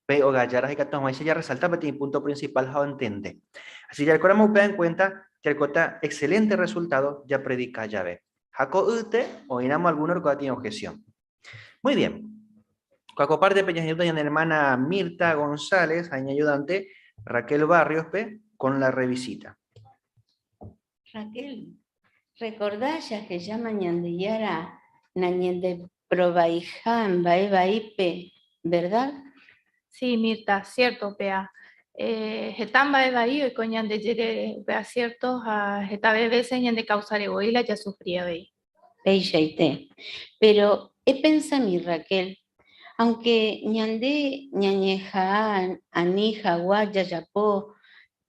pe ogajára ha ikatu hag̃uáicha jarresalta peteĩ punto principal ha ontende. Así jarekóramo upéva en cuenta, jarekóta excelente resultado japredika jave. Ha ko'ýte oĩramo alguno orekóva peteĩ objeción. Muy bien. Ko parte peñahendúta ñane hermana Mirta González ha iñayudante Raquel Barrios pe con la revisita. Raquel, recordá jahejáma Ñandejára nañandeprovaiha mba'e vaípe, verdad? Sí, Mirta, cierto upéa. Heta mba'e vai oiko ñande jerére, upéa cierto ha hetave vése ñande káusare voi la jasufri avei. Peichaite. Péro epensami Raquel, aunque ñande ñañeha'ã ani hagua jajapo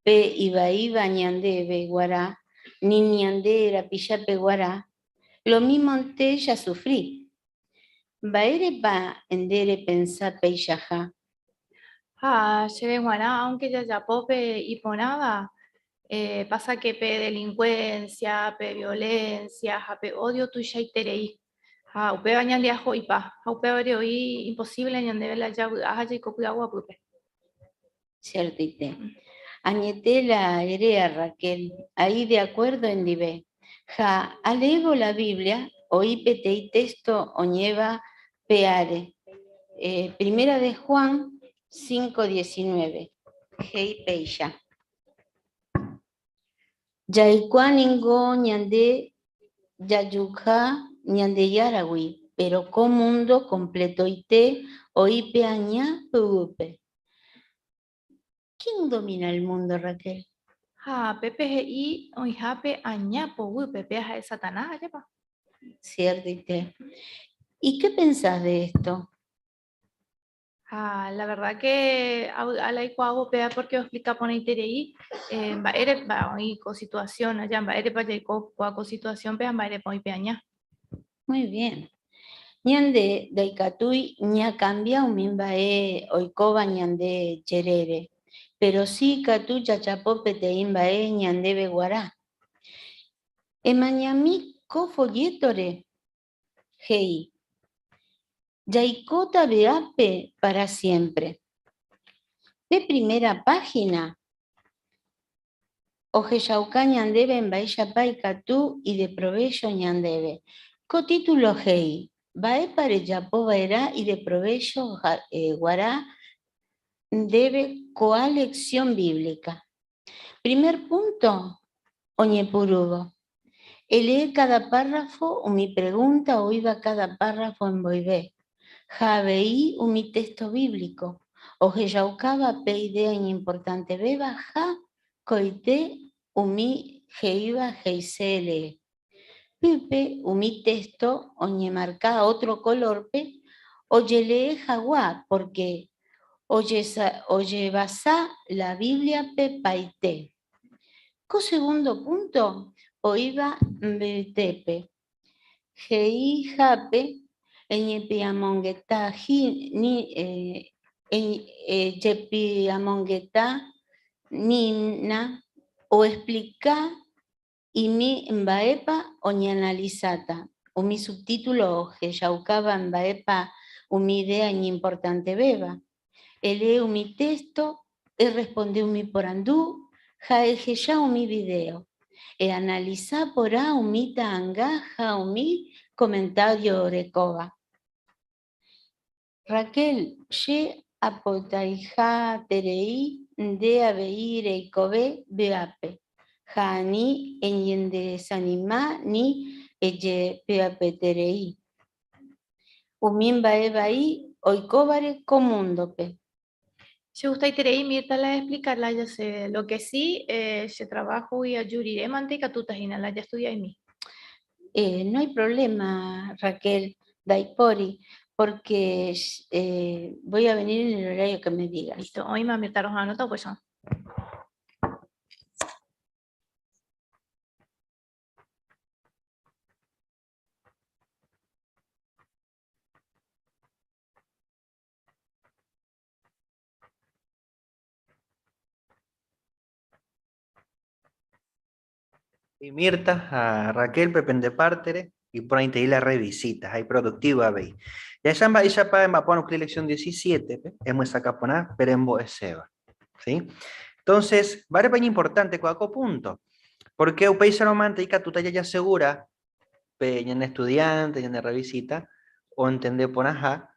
pe ivaíva ñandéve guarã ni ñande rapichápe guarã, lomímonte jasufri. Mba'érepa nde repensa peichaha? Ha chéve g̃uarã, aunque jajapo pe iporãva, pasa que pe delincuencia, pe violencia ha pe odio tuichaiterei. Ha upéva ñandeaho'ipa, ha upévare oĩ imposible ñandéve la javy'a ha jaiko py'aguapýpe. Ciertoite. Añete la eréa Raquel, aĩ de acuerdo hendive. Ha aleévo la Biblia oĩ peteĩ texto oñe'ẽva pe áre. Primera de Juan 5, 19, he'i péicha. Jaikuaa ningo ñande jajuha Ñandejáragui, péro ko múndo kompletoite oĩ pe aña pyguýpe. ¿Quién domina el mundo, Raquel? Ha pépe he'i oĩha pe aña poguýpe, péa ha'e Satanás, ajépa? Ciertoite. ¿Y qué pensás de esto? Ha la verdad que avy'a la aikuaávo péa porque oexplica porãiterei mba'érepa oĩ ko situación aja, mba'érepa jaiko kua ko situación-pe ha mba'érepa oĩ pe aña. Muy bien. Ñande ndaikatúi ñakambia umi mba'e oikóva ñande jerére, péro si ikatu jajapo peteĩ mba'e ñandéve guarã. Emañami ko follétore, he'i, Jaikóta vy'ápe pára siémpre. Pe primera páhina Ohechauka ñandéve mba'éichapa ikatu ideprovécho ñandéve. Ko título he'i, Mba'épa rejapo va'erã ideprovécho guarã ndéve ko'ã lección bíblica. Primer punto, oñepyrũvo. Elee káda párrafo umi pregúnta oĩva káda párrafo mboyve, ha avei umi téxto bíblico ohechaukáva pe idéa iñimportantevéva ha ko'ýte umi he'íva he'ise elee. Pype umi texto oñemarka ótro kolórpe ojelee hag̃ua pórke ojevasa la Bíbliape paite. Ko segundo púnto oĩva mbytépe, he'ihápe eñepy'amongeta nina oexplika imi mba'épa oñeanalisáta, umi subtítulo ohechaukáva mba'épa umi idea iñimportantevéva. Elee umi téxto, erresponde umi porandu ha ehecha umi vidéo. Eanalisa porã umi ta'anga ha umi komentário orekóva. Raquel, che apotaiha terei nde avei reikove vy'ápe, ha ani eñendesanima ni ejepy'apyeterei umi mba'e vai oikóvare ko múndope. Che gustaiterei Mirta la explicar la ya sé lo que sí eh, che trabajo y aju rire mante ikatúta hína la jastudia'imi. Eh, no hay problema, Raquel, ndaipóri, porque eh, voy a venir en el horario que me digas. Listo, oĩma Mirta roha'arõta upéicha. Y Mirta, a Raquel, pepende partere, y por ahí la revisita, hay productiva avei. Ya esa mba'éichapa emba'apo nuclear lección 17, pe, emyesakãporã pero embo'eséva. ¿Sí? Entonces, mba'érepa iñimportante ko'ã ko punto? Porque upéicharõ mante ikatúta jajasegura pe ñane estudiante, ñane revisita, ontende porãha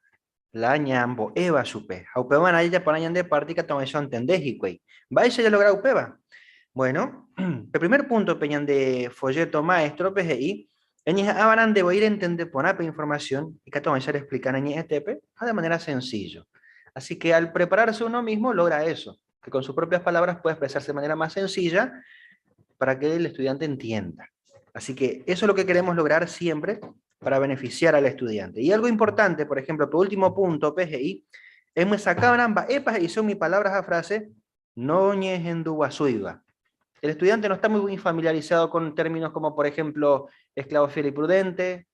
la ñambo'éva chupe. Ha upevarã jajaporã ñande parte ikatu hag̃uáicha ontende hikuái. Mba'éicha jalogra upéva? Bueno, pe primer punto pe ñande folleto maestro-pe he'i, Eñeha'ãva'erã nde voi rentende porã pe información ikatu hag̃uáicha reexplica ne ñe'ẽtépe ha de manera sencillo. Así que al prepararse uno mismo logra eso, que con sus propias palabras pueda expresarse de manera más sencilla para que el estudiante entienda. Así que eso es lo que queremos lograr siempre para beneficiar al estudiante. Y algo importante, por ejemplo, por último punto, PGI, emyesakãva'erã mba'épa he'ise umi palabras ha frase no ñehenduguasúiva. El estudiante no está muy familiarizado con términos como, por ejemplo, esclavo fiel y prudente,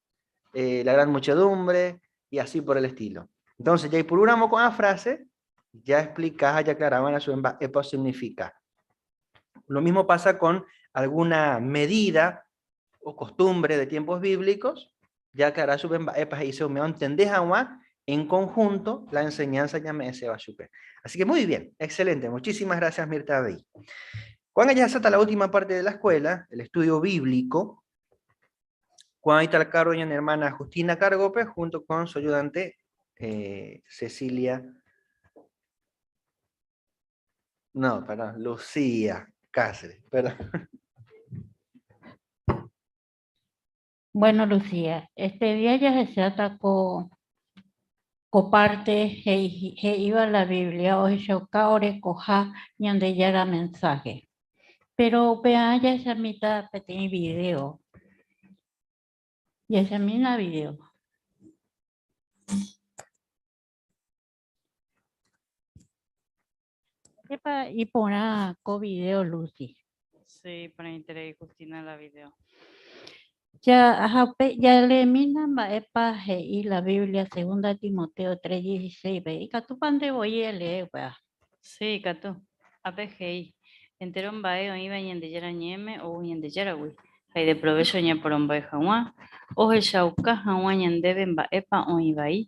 eh, la gran muchedumbre, y así por el estilo. Entonces, ya por con la frase, ya explicaba, ya aclaraban a su mba'épa significa. Lo mismo pasa con alguna medida o costumbre de tiempos bíblicos, ya aclará chupe mba'épa he'ise umi ontende hag̃ua en conjunto la enseñanza ñame'ẽséva chupe. Así que muy bien, excelente. Muchísimas gracias, Mirta Bey. Juan ya hasta la última parte de la escuela, el estudio bíblico. Juan y cargo y mi hermana Justina Cargope, junto con su ayudante eh, Cecilia. No, perdón, Lucía Cáceres, perdón. Bueno, Lucía, este día ya se atacó coparte he'íva la Biblia ohechauka orekoha Ñandejára mensaje. Pero upearã jahechamíta peteĩ video. Jahechamína video. Mba'épa iporã ko video, Lucy? Sí, iporãiterei Justina la video. Ja, ha upe jaleemína mba'épa he'i la Biblia segunda Timoteo 3:16-pe. Ikatúpa nde voi elee upéva? Sí, ikatu. Ápe he'i, Entéro mba'e oĩva Ñandejára Ñe'ẽme ou Ñandejáragui, ha ideprovécho ñaporombo'e hag̃ua, ohechauka hag̃ua ñandéve mba'épa oĩ vai,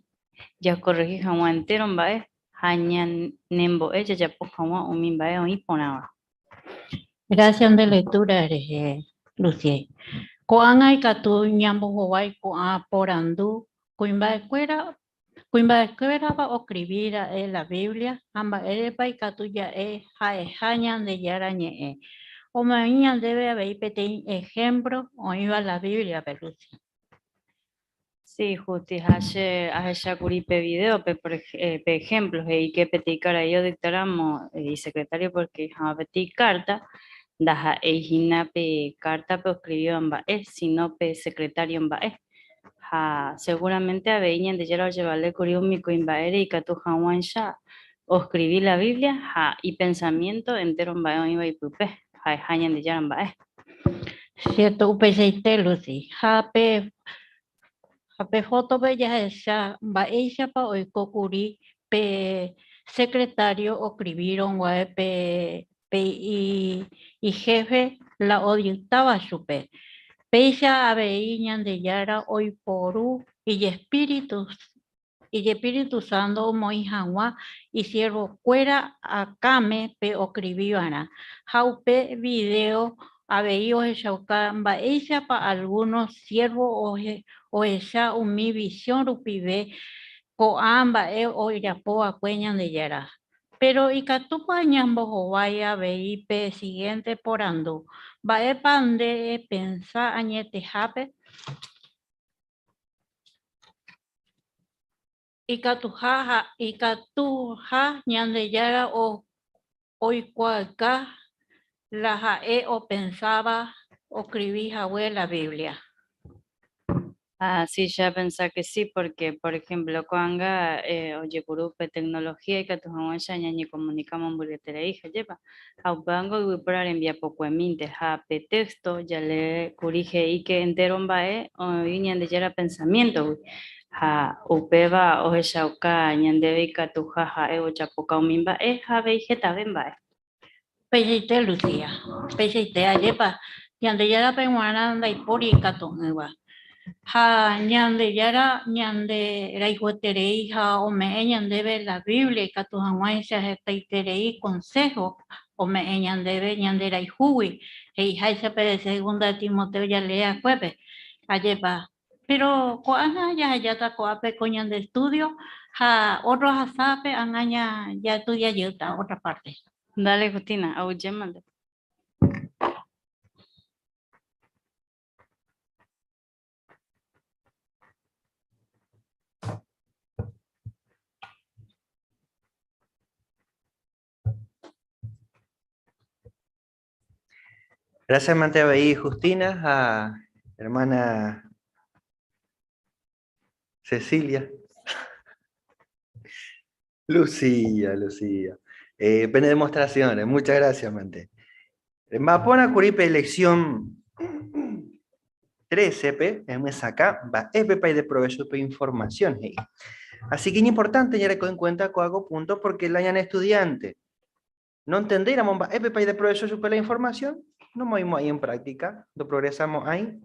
jakorrehi hag̃ua entéro mba'e ha ñanembo'e jajapo hag̃ua umi mba'e oĩ porãva. Gracias nde lectura rehe, Lucie. Ko'ág̃a ikatu ñambohovái ko'ã porandu kuimba'ekuéra kuimba'ekuérava oskrivi ra'e la Biblia ha mba'érepa ikatu ja'e ha'eha Ñandejára Ñe'ẽ. Omoĩ ñandéve avei peteĩ ehémplo oĩva la Bíbliape, Lucie. Sí, Justi, ha che ahechákuri pe vidéope, por pe ejemplo, he'i ke peteĩ karai odictáramo isecretario porque hag̃ua peteĩ carta, Ndaha'éi hína pe kártape oskrivíva mba'e, síno pe sekretário mba'e. Ha segúramente avei Ñandejára ojevale kuri umi kuimba'ére ikatu hag̃uáicha oskrivi la Biblia ha ipensamiénto entéro mba'e oĩva ipype, ha'eha Ñandejára mba'e. Siérto, upeichaite, Lucy. Ha pe Ha pe fótope jahecha mba'éichapa oiko kuri pe sekretário oskrivírõ guare pe pe ihéfe la odiktáva chupe. Péicha avei Ñandejára oiporu ijespíritu ijespíritu sánto omoĩ hag̃ua isiervokuéra akãme pe oskriviva'erã. Ha upe vidéo avei ohechauka mba'éichapa algúno siérvo ohecha umi visión rupive ko'ã mba'e ojapo va'ekue Ñandejára. Péro ikatúpa ñambohovái avei pe sigiénte porandu, Mba'épa nde epensa añetehápe? Ikatuha ha ikatuha Ñandejára oikuaauka la ha'e opensáva oskrivi hague la Biblia. Ah, sí, ya pensá que sí, porque, por ejemplo, ko'ág̃a ojepuru pe tecnología ikatu hag̃uáicha ñañekomunika mombyryeterei jajépa. Ha upévango yvypóra rembiapokuemínte ha pe texto jalee kuri he'i ke entéro mba'e oĩ Ñandejára pensamiéntogui ha upéva ohechauka ñandéve ikatuha ha'e ojapoka umi mba'e ha avei hetave mba'e. Peichaite Lucía, peichaite ajépa Ñandejárape g̃uarã ndaipóri ikatu'ỹva. Ha Ñandejára ñande rayhueterei ha ome'ẽ ñandéve la Biblia ikatu hag̃uáicha hetaiterei konsého ome'ẽ ñandéve ñande rayhúgui, he'iháicha pe segunda de Timoteo jalee va'ekuépe. Ajépa Péro ko'ág̃a jahejáta ko'ápe ko ñande estúdio ha ótro ahasápe ág̃a jaestudia jeýta ótra párte. Dale Justina, aguyjémante. Gracias, Mante Justina, a hermana Cecilia. Lucía, Lucía. Eh, pene demostraciones, muchas gracias, Mante. Mapona Curipe, elección 13, P, acá, va E, P, de provecho de información. Hey. Así que es importante ya en cuenta hago punto porque el año estudiante no entendéramos mba'épepa ideprovecho chupe la información, no movimos ahí en práctica, no progresamos ahí,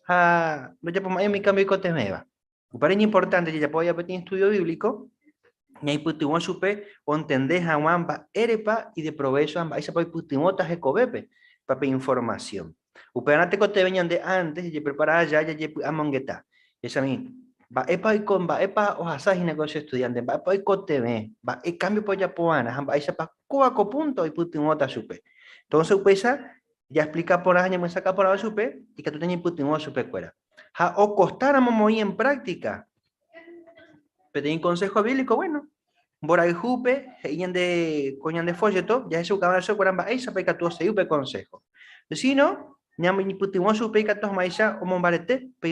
ha ndojapomo'ãi umi cambio oikotevẽva. Upévare iñimportante jajapo jave peteĩ estudio bíblico, ñaipytyvõ chupe ontende hag̃ua mba'érepa ideprovecho ha mba'éichapa oipytyvõta hekovépe pe información. Upevarã tekotevẽ ñande antes jajeprepara aja jajepy'amongeta. Jahechami, mba'épa oiko, mba'épa ohasa hína ko che estudiante, mba'épa oikotevẽ, mba'e kámbiopa ojapo va'erã ha mba'éichapa kóva ko púnto oipytyvõta chupe. Entonces upéicha jaexplika porã ha ñamyesakã porãva chupe, ikatúta ñaipytyvõ chupekuéra. Ha okostáramo moĩ en práctica peteĩ consejo bíblico, bueno, mborayhúpe he'i ñande ko ñande folleto jahechauka va'erã chupekuéra mba'éichapa ikatu osegi upe consejo. Sino ñaipytyvõ chupe ikatu hag̃uáicha omombarete pe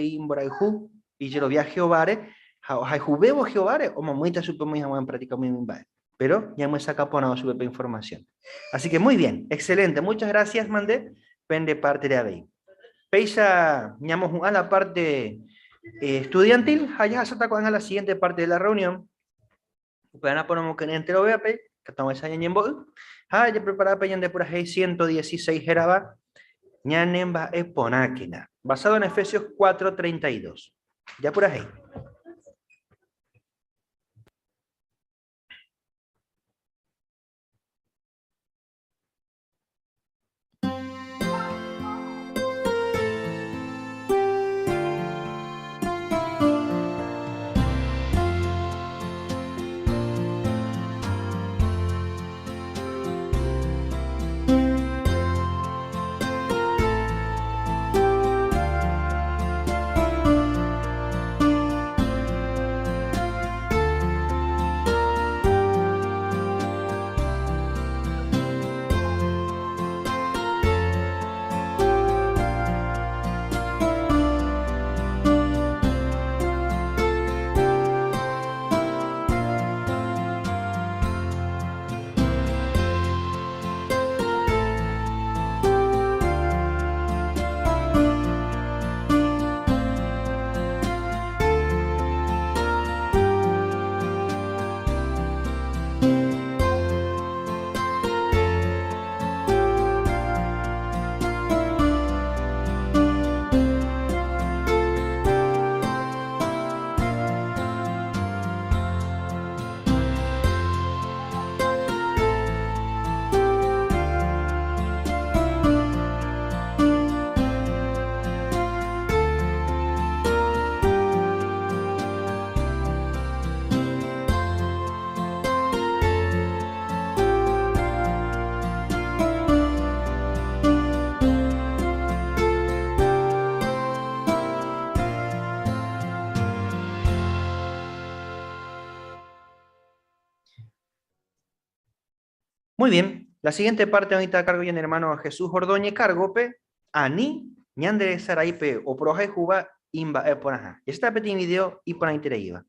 imborayhu ijerovia Jehováre ha ohayhuvévo Jehováre omomýita chupe omoĩ hag̃ua en práctica umi mba'e. Pero ñamyesakã porãvo chupe pe información. Así que muy bien, excelente. Muchas gracias, mande, pende parte avei. Péicha ñamohu'ã la parte eh, estudiantil ha jahasáta ko'ág̃a la siguiente parte de la reunión. Upearã poromokyre'ỹ enterovéape, katuaguéicha ñañembo'y ha japrepara pe ñande purahéi 116 hérava Ñanemba'e porãkena, basado en Efesios 4:32. Japurahéi. Muy bien, la siguiente parte oĩta a cargo ñane hermano Jesús Ordóñez cargo-pe, ani ñande resaraipe oporohayhúva imba'e porãha. Jahecháta peteĩ video iporãitereíva.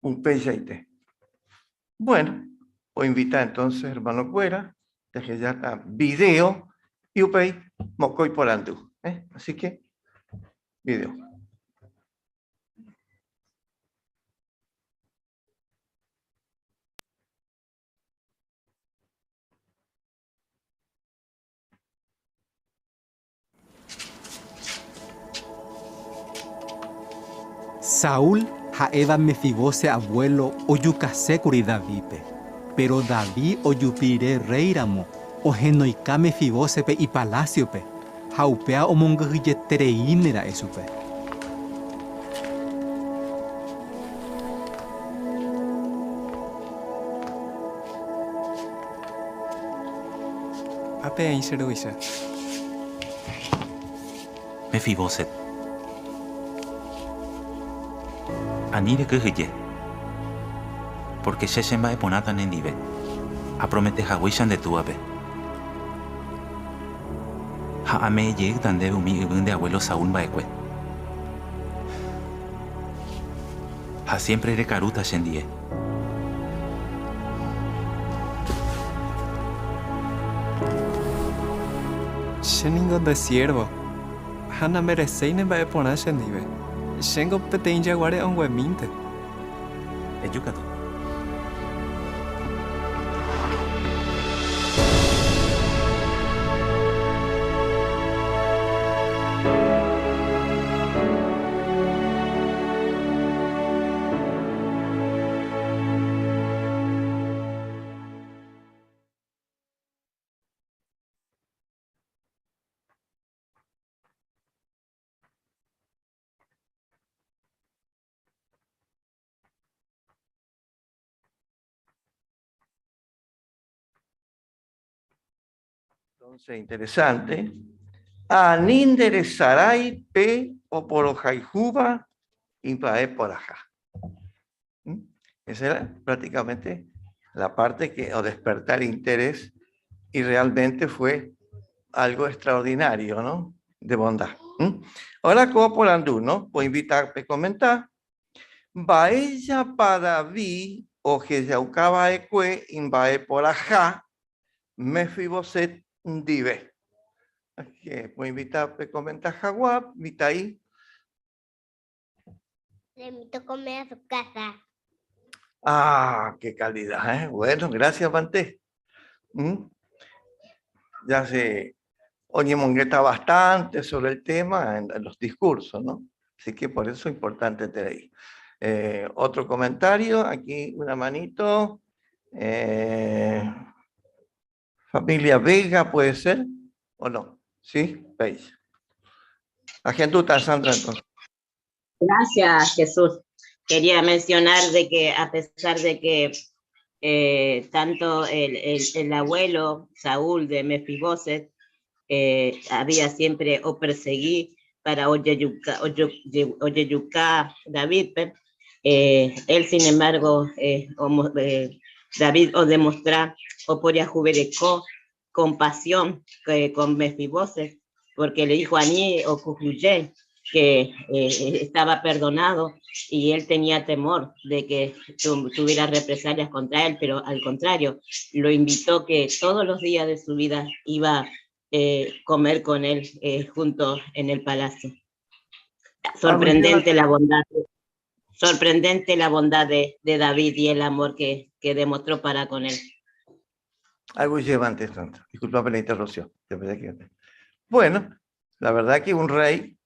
Upeichaite. Bueno, o invita entonces hermano kuéra, jahejáta video y upéi mokõi porandu. ¿eh? Así que, video. Saúl ha'éva Mefibóset avuélo ojukasékuri Davídpe. Péro David ojupi rire rréiramo, ohenoika Mefibósetpe ipalásiope, ha upéva omongyhyjetereíne ra'e chupe. Ápe aĩ che ruvicha. Mefibóset. Ani rekyhyje, pórke che chemba'eporãta nendive, apromete haguéicha nde túape. Ha ame'ẽ jeýta ndéve umi yvy nde avuélo Saúl mba'ekue. Ha siémpre rekarúta chendie. Che ningo nde siérvo, ha namereséi ne mba'e porã chendive. Chéngo peteĩ jagua re'õnguemínte. Eju katu. Entonces, interesante. Ani nderesarái pe oporohayhúva imba'e porãha. ¿Mm? Esa era prácticamente la parte que o despertar interés y realmente fue algo extraordinario, ¿no? De bondad. ¿Mm? Ahora, como por Andú, ¿no? Voy a invitar a comentar. Mba'éichapa David ohechauka va'ekue imba'eporãha Mefiboset ndive. Así que voy a invitar a comentar hag̃ua, mitã'i. Le invitó a comer a su casa. Ah, qué calidad, ¿eh? Bueno, gracias, Bante. ¿Mm? Ya se oñemongueta bastante sobre el tema en los discursos, ¿no? Así que por eso es importante tener ahí. Eh, otro comentario, aquí una manito. Eh, familia Vega puede ser o no, ¿sí? Veis. Agenduta, Sandra, entonces. Gracias, Jesús. Quería mencionar de que a pesar de que eh, tanto el, el, abuelo Saúl de Mefiboset eh, había siempre o perseguí para Oyeyuca, Oyeyuca David, eh, él sin embargo, eh, eh, David o demostrar o poriahuverekó compasión con Mefiboset, porque le dijo a mí o que estaba perdonado y él tenía temor de que tuviera represalias contra él, pero al contrario, lo invitó que todos los días de su vida iba a comer con él junto en el palacio. Sorprendente la bondad, sorprendente la bondad de, de David y el amor que, que demostró para con él. Algo lleva antes, Sandra. Disculpame la interrupción. Bueno, la verdad que un rey,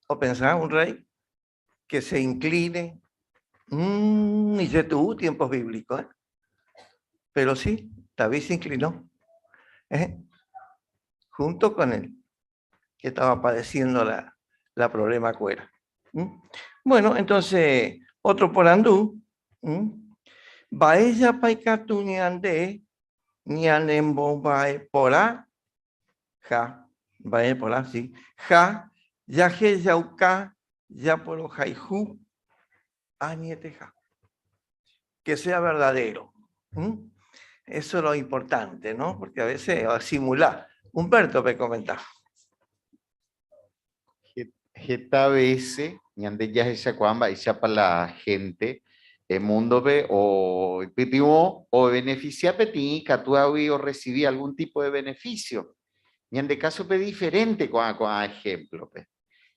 o pensaba un rey que se incline, mmm, y se tuvo tiempos bíblicos, ¿eh? pero sí, David se inclinó, ¿eh? junto con él, que estaba padeciendo la, la problema cuera. ¿Mm? Bueno, entonces, otro porandú, ¿Mm? Mba'éichapa ikatu ñande. Ñanembomba'eporã ja, mba'eporã, sí, ja jahechauka japorohayhu añeteha. Que sea verdadero. Eso es lo importante, ¿no? Porque a veces simula. Humberto, me comenta. Heta vece ñande jahechakuaa mba'éichapa la gente mundo-pe oipytyvõ obeneficia peteĩ ikatúagui orrecibi algún tipo de beneficio. Ñande caso-pe diferente ko'ã ko'ã ejemplo-pe.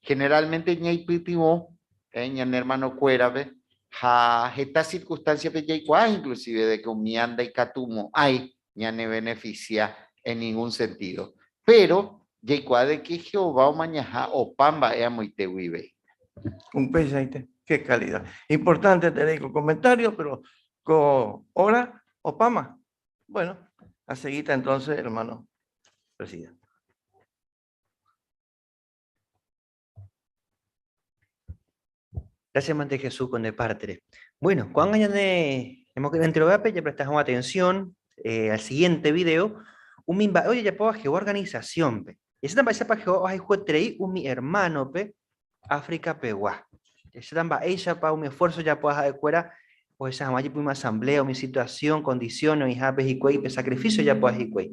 Generalmente ñaipytyvõ ñane hermano-kuérape ha heta circunstancia-pe jaikuaa inclusive de que umía ndaikatumo'ãi ñanebeneficia en ningún sentido. Pero jaikuaa de que Jehová omañaha opa mba'e amoite guive. Upéichaite, qué calidad. Importante tener ko comentario, pero ko hora opáma. Bueno, a seguita entonces, hermano presidente. Gracias, Mante Jesús, con de parte. Bueno, cuando ñane hemos que ya prestamos atención eh, al siguiente video, umi mba'e ojejapóva Jehová organización-pe. Jahecháta mba'éichapa Jehová ohayhueterei umi ermánope África-pegua. Jahecháta mba'éichapa umi esfuerzo ojapóva ha'ekuéra ohecha hag̃ua jepi umi asamblea, umi situación, condición oĩhápe hikuái, pe sacrificio ojapóva hikuái.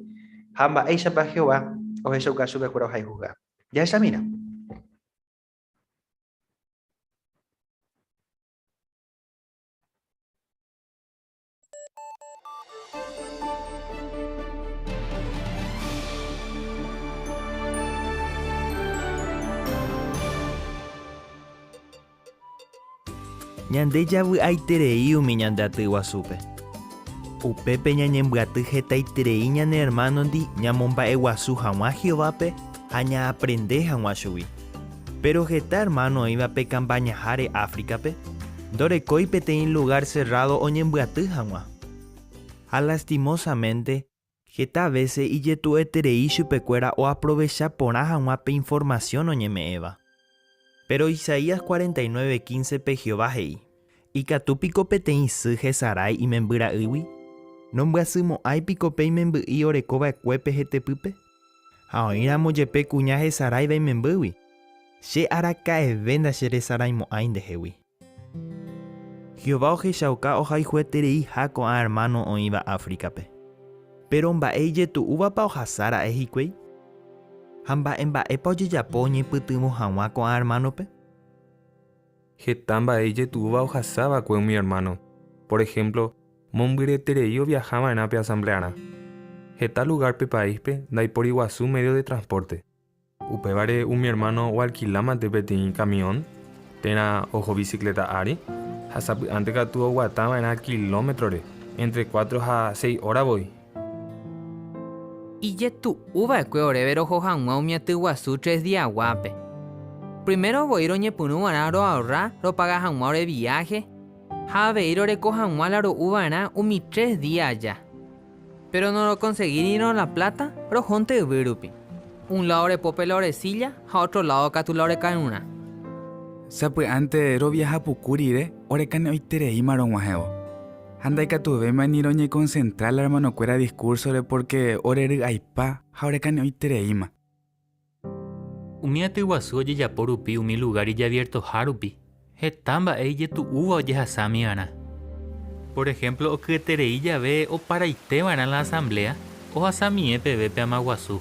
Ha mba'éichapa Jehová ohechauka chupekuéra ohayhuha. Jahechamína. Ñande javy'aiterei umi ñande aty guasúpe. Upépe ñañembyaty hetaiterei ñane ermánondi ñamomba'eguasu hag̃ua Jehovápe ha ñaaprende hag̃ua chugui. Péro heta ermáno oĩva pe kampañaháre Áfricape, ndorekói peteĩ lugár serrádo oñembyaty hag̃ua. Ha lastimósamente, heta vése ijetu'ueterei chupekuéra oaprovecha porã hag̃ua pe informasión oñeme'ẽva. Péro Isaías 49, 15-pe Jehová he'i, Ikatu piko peteĩ sy hesarái imemby ra'ýgui? Nombyasymo'ãi piko pe imemby'i oreko va'ekuépe hetepýpe? Ha oĩramo jepe kuña hesaráiva imembýgui, che araka'eve ndacheresaraimo'ãi ndehegui. Jehová ohechauka ohayhuetereiha ko'ã ermáno oĩva Áfricape. Péro mba'e ijetu'úvapa ohasa ra'e hikuái? Ha mba'e mba'épa ojejapo oñepytyvõ hag̃ua ko'ã ermánope? Heta mba'e ijetu'úva ohasa va'ekue umi ermáno. Por ehémplo, mombyryeterei oviaha va'erã pe asamblearã. Heta lugár pe paíspe ndaipóri guasu médio de transpórte. Upévare umi ermáno oalkilámante peteĩ kamión térã oho visikléta ári, ha sapy'ánte katu oguata va'erã kilómetrore, éntre cuatro ha seis óra voi. Ijetu'u va'ekue oréve roho hag̃ua umi aty guasu tres diaguápe. Primero voi roñepyrũ va'erã roahorra ropaga hag̃ua ore viáhe ha avei roreko hag̃ua la ro'u va'erã umi tres día aja. Péro norokonsegírirõ la pláta, rohónte yvy rupi. Un ládo orepópe la ore sílla ha ótro ládo katu la ore karurã. Sapy'ánte roviaha puku rire orekane'õitereíma rog̃uahẽvo. Ha ndaikatuvéima ni roñekonsentra la ermanokuéra diskúrsore pórke ore ry'aipa ha orekane'õitereíma. Umi aty guasu ojejapo rupi umi lugár ijaviertoha rupi, heta mba'e ijetu'úva ojehasámi va'erã. Por ehémplo okyeterei jave oparaite va'erã la asambléa ohasamie peve pe ama guasu.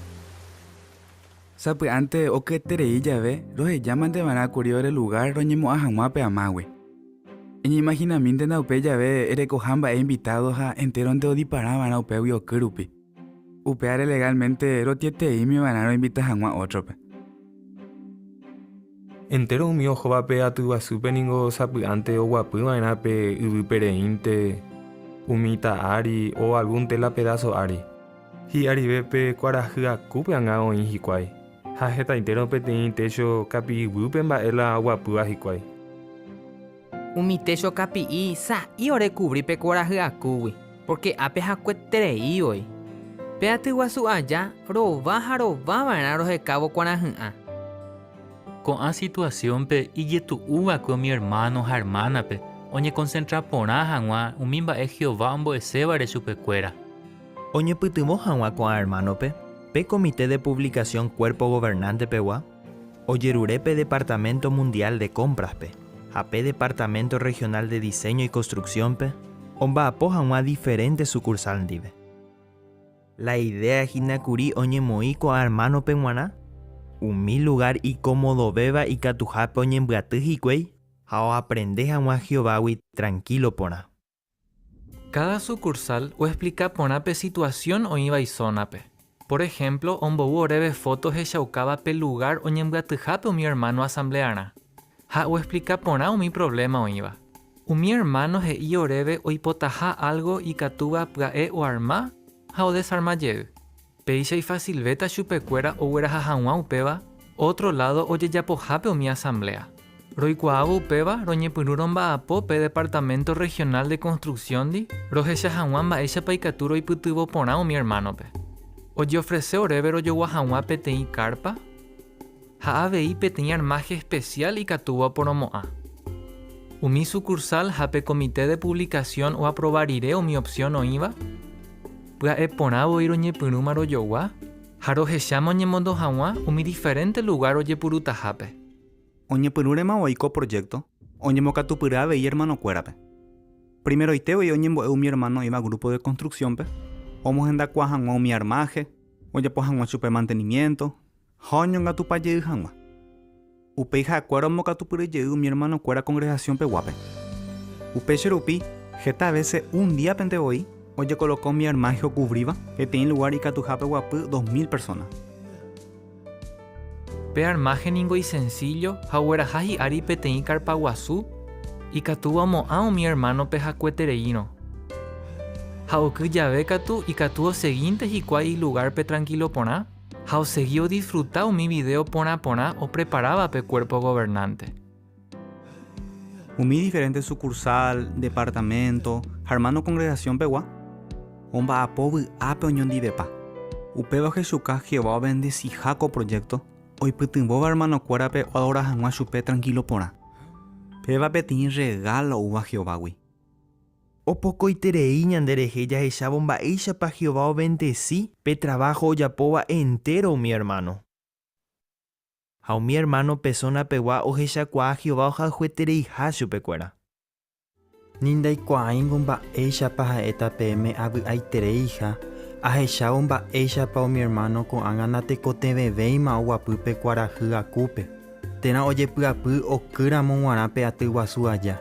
Sapy'ánte okyeterei jave rohejámante va'erã kuri ore lugár roñemo'ã hag̃ua pe amágui. Eñeimahinamíntena upe jave erekoha mba'e invitádo ha entéronte odipara va'erã upégui oky rupi. Upévare legálmente rotieteími va'erã roinvita hag̃ua ótrope. Entéro umi ohóva pe aty guasúpe ningo sapy'ánte oguapy va'erã pe yvýpe reínte, umi ita ári o algún téla pedáso ári. Hi'arive pe kuarahy akúpe anga oĩ hikuái, ha hetaitérõ peteĩ técho kapi'i guýpe mba'e la oguapýva hikuái. Umi técho kapi'i sa'i orekuvri pe kuarahy akúgui, pórke ápe hakueterei voi. Pe aty guasu aja rova ha rova va'erã rohekávo kuarahy'ã. Ko'ã situasiónpe ijetu'u va'ekue umi ermáno ha ermánape oñekonsentra porã hag̃ua umi mba'e Jehová ombo'esévare chupekuéra. Oñepytyvõ hag̃ua ko'ã ermánope, pe Comité de Publicación Cuerpo Gobernante-pegua ojerure pe Departamento Mundial de Compras-pe ha pe Departamento Regional de Diseño y Construcción-pe omba'apo hag̃ua diferénte sukursál ndive. La idéa hína kuri oñemoĩ ko'ã ermánope g̃uarã umi lugár ikomodovéva ikatuhápe oñembyaty hikuái ha oaprende hag̃ua Jehovágui trankílo porã. Káda sukursál oexplika porã pe situasión oĩva isónape. Por ehémplo, ombou oréve fóto ohechaukáva pe lugár oñembyatyhápe umi ermáno asamblearã. Ha oexplika porã umi provléma oĩva. Umi ermáno he'i oréve oipotaha álgo ikatúva pya'e oarma ha odesarma jey. Péicha ifasilvéta chupekuéra ogueraha hag̃ua upéva ótro ládo ojejapohápe umi asambléa. Roikuaávo upéva, roñepyrũ romba'apo pe Departamento Regional de Construcción-ndi rohecha hag̃ua mba'éichapa ikatu roipytyvõ porã umi ermánope. Ojeofrese oréve rojogua hag̃ua peteĩ kárpa ha avei peteĩ armáhe espesiál ikatúva oporomo'ã. Umi sukursál ha pe Comité de Publicación oaprova rire umi opsión oĩva, Pya'e porã voi roñepyrũma rojogua ha rohecháma oñemondo hag̃ua umi diferénte lugár ojepurutahápe. Oñepyrũrema voi ko projékto, oñembokatupyry avei ermanokuérape. Primeroite voi oñembo'e umi ermáno oĩva grúpo de konstruksiónpe, omohendakuaa hag̃ua umi armáhe, ojapo hag̃ua chupe mantenimiénto ha oñongatupa jey hag̃ua. Upéi ha'ekuéra ombokatupyry jey umi ermanokuéra kongregasionpeguápe. Upéicha rupi, heta vése un díapente voi ojekoloka umi armáhe okuvríva peteĩ lugár ikatuhápe oguapy 2000 persóna. Pe armáhe ningo isensíllo ha ogueraha hi'ári peteĩ kárpa guasu ikatúva omo'ã umi ermánope hakuetereírõ. Ha oky jave katu ikatu osegínte hikuái ilugárpe trankílo porã. Ha osegi odisfruta umi vidéo porã porã opreparáva pe Cuerpo Gobernante. Umi diferénte sukursál, departaménto ha ermáno kongregasionpegua omba'apo vy'ápe oñondivepa. Upéva ohechuka Jehová ovendesiha ko projékto oipytyvõva ermanokuérape oadora hag̃ua chupe trankílo porã. Péva peteĩ rregálo oúva Jehovágui. Opokoiterei ñanderehe jahechávo mba'éichapa Jehová ovendesi pe traváho ojapóva entéro umi ermáno. Ha umi ermáno pe sónapegua ohechakuaa Jehová ohayhuetereiha chupekuéra. Ni ndaikuaáingo mba'éichapa ha'éta peẽme avy'aitereiha ahechávo mba'éichapa umi ermáno ko'ág̃a natekotevẽvéima oguapy pe kuarahy akúpe. Térã ojepy'apy okýramo g̃uarã pe aty guasu aja.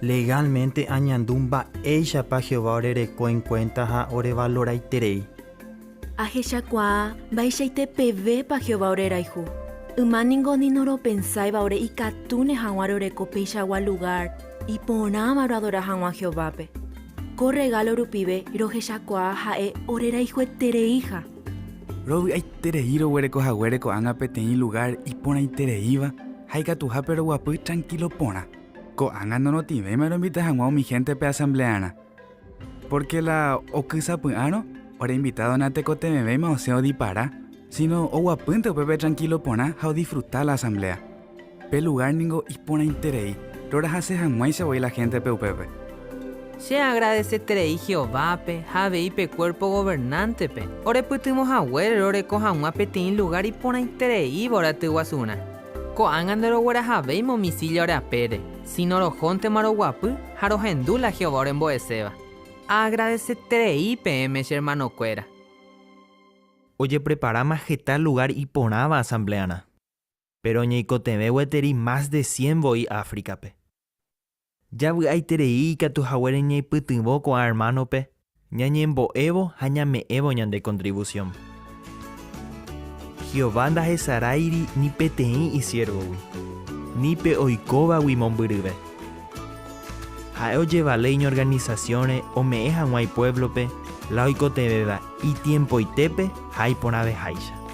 Legálmente añandu mba'éichapa Jehová orereko enkuénta ha orevaloraiterei. Ahechakuaa mba'eichaite pevépa Jehová orerayhu. Yma ningo ni noropensáiva ore ikatúne hag̃ua roreko peichagua lugár iporãva roadora hag̃ua Jehovápe. Ko rregálo rupive rohechakuaa ha'e orerayhuetereiha. Rovy'aiterei roguereko haguére ko'ág̃a peteĩ lugár iporãitereíva ha ikatuhápe roguapy trankílo porã. Ko'ág̃a norotĩvéima roinvita hag̃ua umi héntepe asamblearã. Pórke la oky sapy'árõ, ore invitádo natekotevẽvéima osẽ odipara, síno oguapýnte upépe trankílo porã ha odisfruta la asambléa. Pe lugár ningo iporãiterei, rorahase hag̃uáicha voi la héntepe upépe. Che aagradeseterei Jehovápe ha avei pe Kuérpo Governántepe orepytyvõ haguére roreko hag̃ua peteĩ lugár iporãitereíva ore aty guasurã. Ko'ág̃a ndoroguerahavéima umi sílla ore apére, síno rohóntema roguapy ha rohendu la Jehová orembo'eséva. Aagradeseterei peẽme che ermanokuéra. Ojepreparáma heta lugár iporãva asamblearã. Péro ñaikotevẽ gueteri mas de cien voi Áfricape. Javy'aiterei ikatu haguére ñaipytyvõ ko'ã ermánope ñañembo'évo ha ñame'ẽvo ñande kontrivusión. Jehová ndahesaráiri ni peteĩ isiérvogui, ni pe oikóvagui mombyryve. Ha'e ojevale iñorganisasiõre ome'ẽ hag̃ua ipuévlope la oikotevẽva itiempoitépe ha iporãveháicha.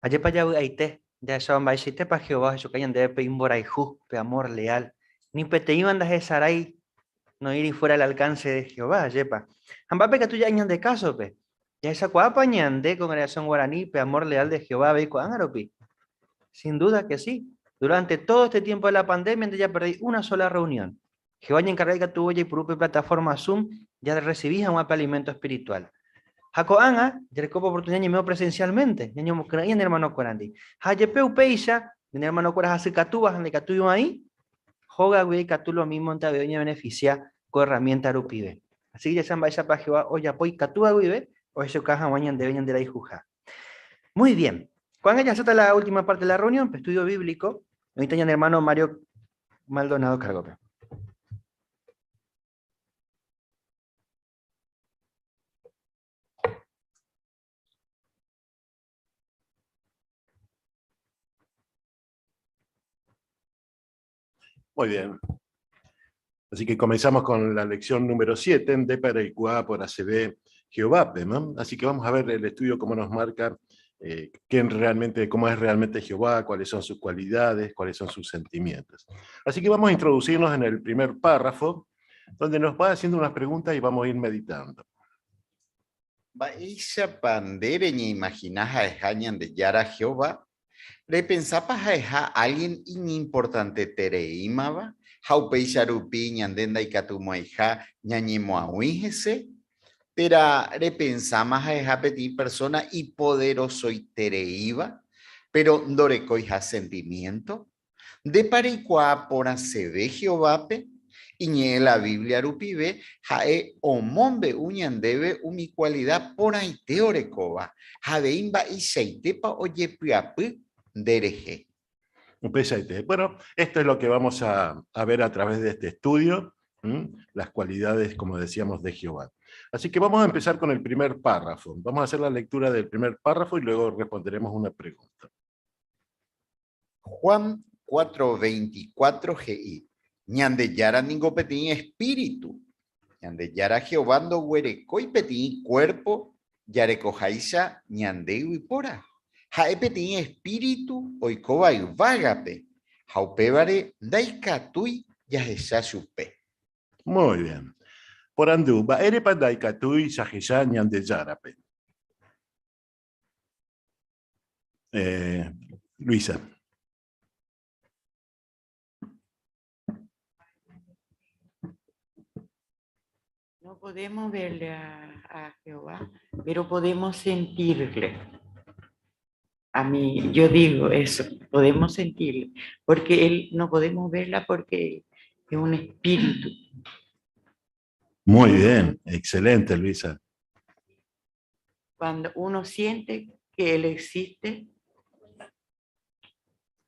Ajépa javy'aite jahecháva mba'eichaitépa Jehová ohechuka ñandéve pe imborayhu, pe amor leal. Ni peteĩva ndahesarái noĩri fuera del alcance de Jehová, ajépa. Ha mba'épa ikatu ja'e ñande kásope? Jahechakuaápa ñande congregación guaraní pe amor leal de Jehová avei ko'ág̃a rupi? Sin duda que sí. Durante todo este tiempo de la pandemia nde japerdéi una sola reunión. Jehová oñenkarga ikatúvo jaipuru pe plataforma Zoom jarresivi hag̃ua pe alimento espiritual. Ha ko'ág̃a, jarekópa oportunidad ñaimeo presencialmente, ñañomokyre'ỹ ñane hermanokuérandi. Ha jepe upéicha, ñane hermanokuéra hasykatúva ha ndaikatúi oĩ, hógagui ikatu lo mímonte avei oñebeneficia ko herramienta rupive. Así que jahecha mba'éichapa Jehová ojapo ikatúva guive ohechauka hag̃ua ñandéve ñande rayhuha. Muy bien. Ko'ág̃a jaháta la última parte de la reunión, pe estudio bíblico, oĩta ñane hermano Mario Maldonado cárgope. Muy bien. Así que comenzamos con la lección número 7, en de Paraiguá por ACB Jehová, ¿no? Así que vamos a ver el estudio cómo nos marca eh, quién realmente, cómo es realmente Jehová, cuáles son sus cualidades, cuáles son sus sentimientos. Así que vamos a introducirnos en el primer párrafo, donde nos va haciendo unas preguntas y vamos a ir meditando. Mba'éichapa nde reñeimagina ha'eha Ñandejára Jehová? Repensápa ha'eha álgien iñimportantetereímava ha upéicha rupi ñande ndaikatumo'ãiha ñañemoag̃ui hese? Térã repensáma ha'eha peteĩ persóna ipoderosoitereíva, péro ndorekóiha sentimiénto? Ndépa reikuaa porãseve Jehovápe? Iñe'ẽ la Biblia rupive ha'e omombe'u ñandéve umi kualida porãite orekóva ha avei mba'eichaitépa ojepy'apy nderehe. Upeichaite. Bueno, esto es lo que vamos a, a ver a través de este estudio, ¿m? las cualidades, como decíamos, de Jehová. Así que vamos a empezar con el primer párrafo. Vamos a hacer la lectura del primer párrafo y luego responderemos una pregunta. Juan 4:24 he'i, Ñandejára ningo peteĩ espíritu. Ñandejára Jehová ndoguerekói peteĩ kuérpo jarekoháicha ñande yvypóra. Ha'e peteĩ espíritu oikóva yvágape, ha upévare ndaikatúi jahecha chupe. Muy bien. Porandu, mba'érepa ndaikatúi jahecha Ñandejárape? Eh, Luisa. No podemos verle a, a Jehová, pero podemos sentirle. A mí, yo digo eso, podemos sentirle, porque él no podemos verla porque es un espíritu. Muy bien, excelente, Luisa. Cuando uno siente que él existe.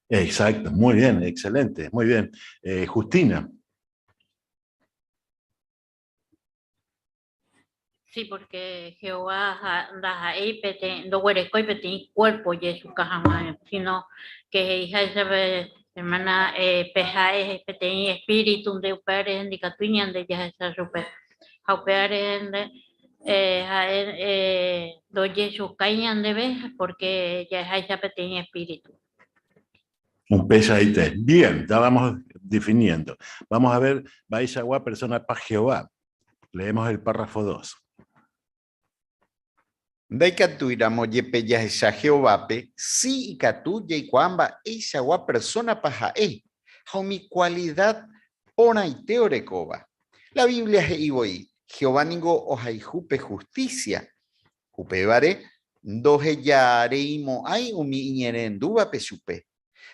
Exacto, muy bien, excelente, muy bien. Eh, Justina. Sí, porque Jehová ndaha'éi peteĩ, ndoguerekói peteĩ cuerpo ojechuka hag̃ua, sino que he'iháicha pe hermana eh, pe ha'e peteĩ espíritu nde upévare ndikatúi ñande jahecha chupe. Ha upévare nde eh, ha'e eh, ndojechukái ñandéve porque jaheháicha peteĩ espíritu. Upeichaite. Bien, ya vamos definiendo. Vamos a ver, mba'eichagua persona pa Jehová. Leemos el párrafo 2. Ndaikatúiramo jepe jahecha Jehovápe, si ikatu jaikuaa mba'eichagua persónapa ha'e ha umi kualida porãite orekóva. La Biblia he'i voi, Jehová ningo ohayhu pe hustísia. Upévare, ndohejareimo'ãi umi iñe'ẽrendúvape chupe.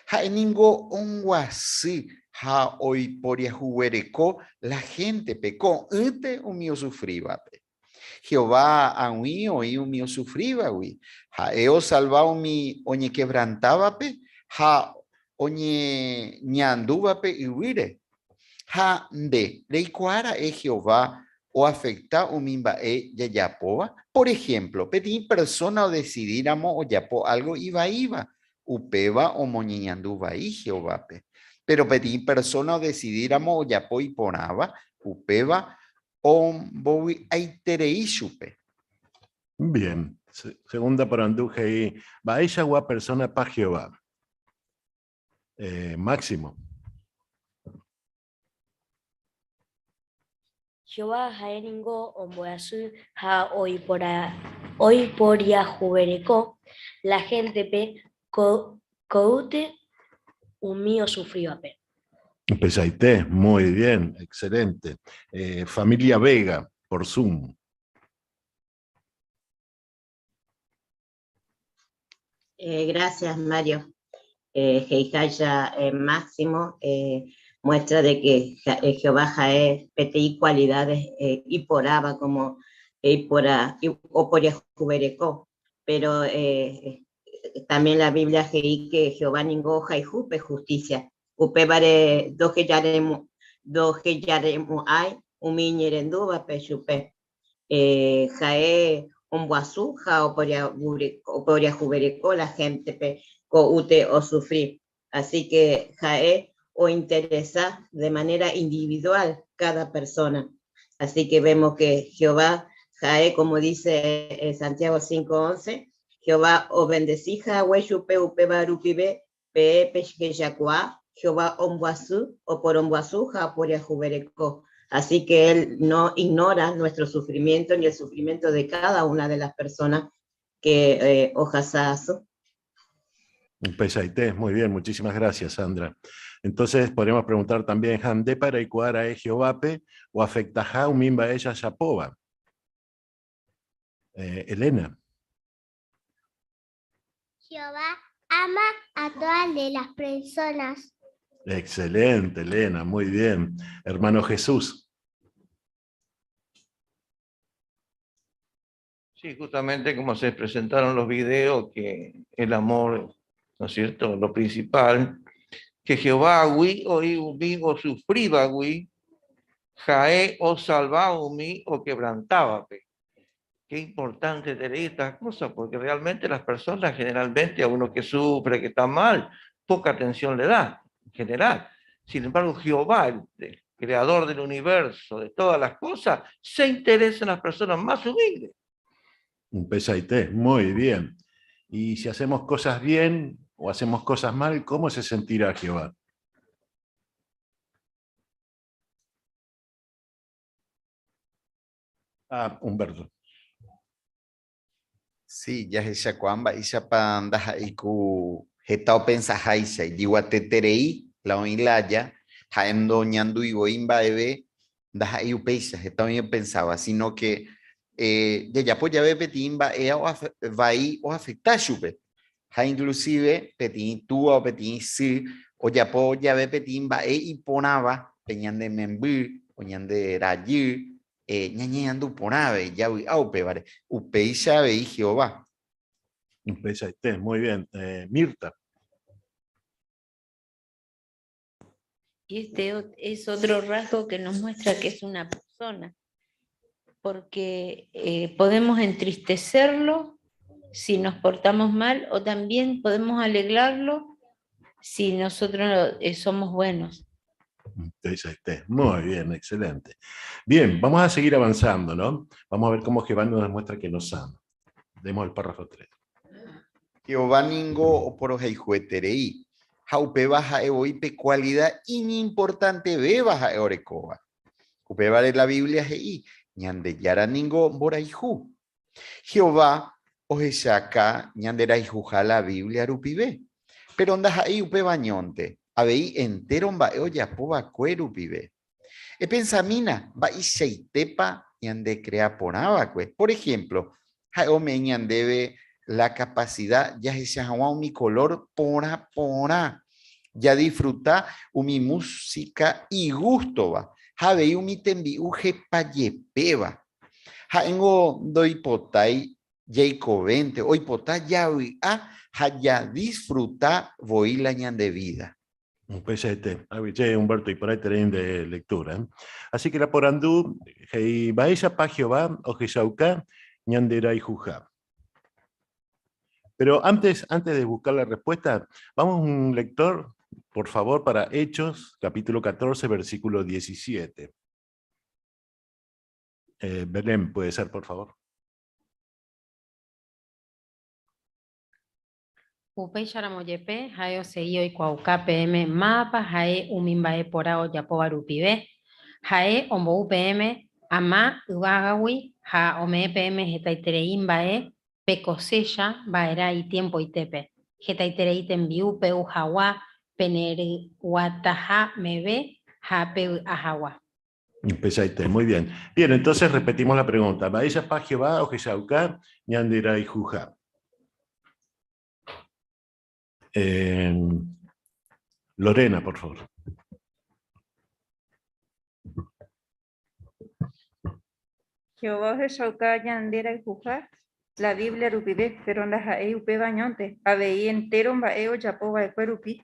Ha'e ningo ombyasy ha oiporiahuvereko la héntepe, ko'ýte umi osufrívape. Jehová ag̃ui oĩ umi osufrívagui. Ha'e osalva umi oñekevrantávape ha oñeñandúvape yvýre. Ha nde, reikuaa ra'e Jehová oafekta umi mba'e jajapóva? Por ehémplo, peteĩ persóna odesidíramo ojapo álgo ivaíva, upéva omoñeñandu vai Jehovápe. Péro peteĩ persóna odesidíramo ojapo iporãva, upéva ombovy'aiterei chupe. Bien. Segunda porandu he'i, Mba'eichagua persónapa Jehová? Eh, Máximo. Jehová ha'e ningo ombo'easy ha oiporã. Oiporiahuvereko la héntepe, ko'ýte umi osufrívape. Pesaité, muy bien, excelente. Eh, familia Vega, por Zoom. Eh, gracias, Mario. Eh, eh Máximo eh, muestra de que Jehová jae peteĩ cualidades iporãva como eipora oporiahuvereko, pero también la Biblia he'i que Jehová ningo ohayhu pe justicia, upévare ndohejaremo'ãi umi iñerendúvape chupe. Ha'e omboasu ha oporiahuvereko la héntepe ko'ýte osufri. Así que ha'e ointeresa de manera individual cada persona. Así que vemos que Jehová, ha'e, como dice Santiago 5:11, Jehová obendeci hague chupe upéva rupive peẽ pehechakuaa Jehová omboasy, oporomboasu ha oporiahuvereko. Así que Él no ignora nuestro sufrimiento ni el sufrimiento de cada una de las personas que eh, ohasa asy. Pesaité, muy bien, muchísimas gracias, Sandra. Entonces podríamos preguntar también, Ha ndépa reikuaa ra'e Jehovápe oafektaha umi mba'e jajapóva? Eh, Elena. Jehová ama a todas de las personas. Excelente, Elena, muy bien. Hermano Jesús. Sí, justamente como se presentaron los videos, que el amor, ¿no es cierto?, lo principal, que Jehová agui oĩ umi osufrívagui, ha'e osalva umi oquebrantávape. Qué importante tener estas cosas, porque realmente las personas generalmente a uno que sufre, que está mal, poca atención le da, en general. Sin embargo, Jehová, el creador del universo, de todas las cosas, se interesa en las personas más humildes. Upeichaite, muy bien. Y si hacemos cosas bien o hacemos cosas mal, ¿cómo se sentirá Jehová? Ah, Humberto. Sí, jahechakuaa mba'éichapa ndaha'éi ku heta opensaháicha, ijyguateterei la oĩ lája, ha'e ndoñandúi voi mba'eve, ndaha'éi upéicha heta oĩ opensáva, sino que eh, jajapo jave peteĩ mba'e vai oafecta chupe. Ha inclusive peteĩ túa o peteĩ sy ojapo jave peteĩ mba'e iporãva pe ñande memby o ñande rajy, eh, ñañeñandu porãve, javy'a upévare. Upéicha avei Jehová. Upeichaite, muy bien. Eh, Mirta. Y este es otro rasgo que nos muestra que es una persona, porque eh, podemos entristecerlo si nos portamos mal o también podemos alegrarlo si nosotros eh, somos buenos. Muy bien, excelente. Bien, vamos a seguir avanzando, ¿no? Vamos a ver cómo Jehová nos demuestra que nos ama. Demos el párrafo 3. Jehová ningo oporohayhueterei, ha upéva ha'e voi pe kualida iñimportantevéva ha'e orekóva. Upévare la Biblia he'i, Ñandejára ningo mborayhu. Jehová ohechauka ñanderayhuha la Biblia rupive. Péro ndaha'éi upéva añónte, avei entéro mba'e ojapo va'ekue rupive. Epensamína mba'eichaitépa ñandekrea porã va'ekue. Por ehémplo, ha'e ome'ẽ ñandéve la kapasida jahecha hag̃ua umi kolór porã porã, jadisfruta umi músika igústova ha avei umi tembi'u hepa jepéva. Ha'éngo ndoipotái jaikovénte, oipota javy'a ha jadisfruta voi la ñande vída. Upeichaite, aguyje Humberto iporãiterei nde lectura. Así que la porandu he'i mba'éichapa Jehová ohechauka ñanderayhuha. Pero antes, antes de buscar la respuesta, vamos un lector, por favor, para Hechos, capítulo 14, versículo 17. Eh, Belén, puede ser, por favor. Upéicharamo jepe, ha'e osegi oikuaauka peẽme mávapa ha'e umi mba'e porã ojapóva rupive, ha'e ombou peẽme ama yvágagui Ha ome'ẽ peẽme hetaiterei mba'e pekosecha va'erã itiempoitépe, hetaiterei tembi'u pe'u hagua pene ryguataha meve ha pevy'a hagua. Empezaite, muy bien. Bien, entonces repetimos la pregunta. Mba'éichapa Jehová ohechauka ñanderayhuha? Eh, Lorena, por favor. Jehová ohechauka ñande rayhuha la Biblia rupive, péro ndaha'éi upéva añónte, avei entéro mba'e ojapo va'ekue rupi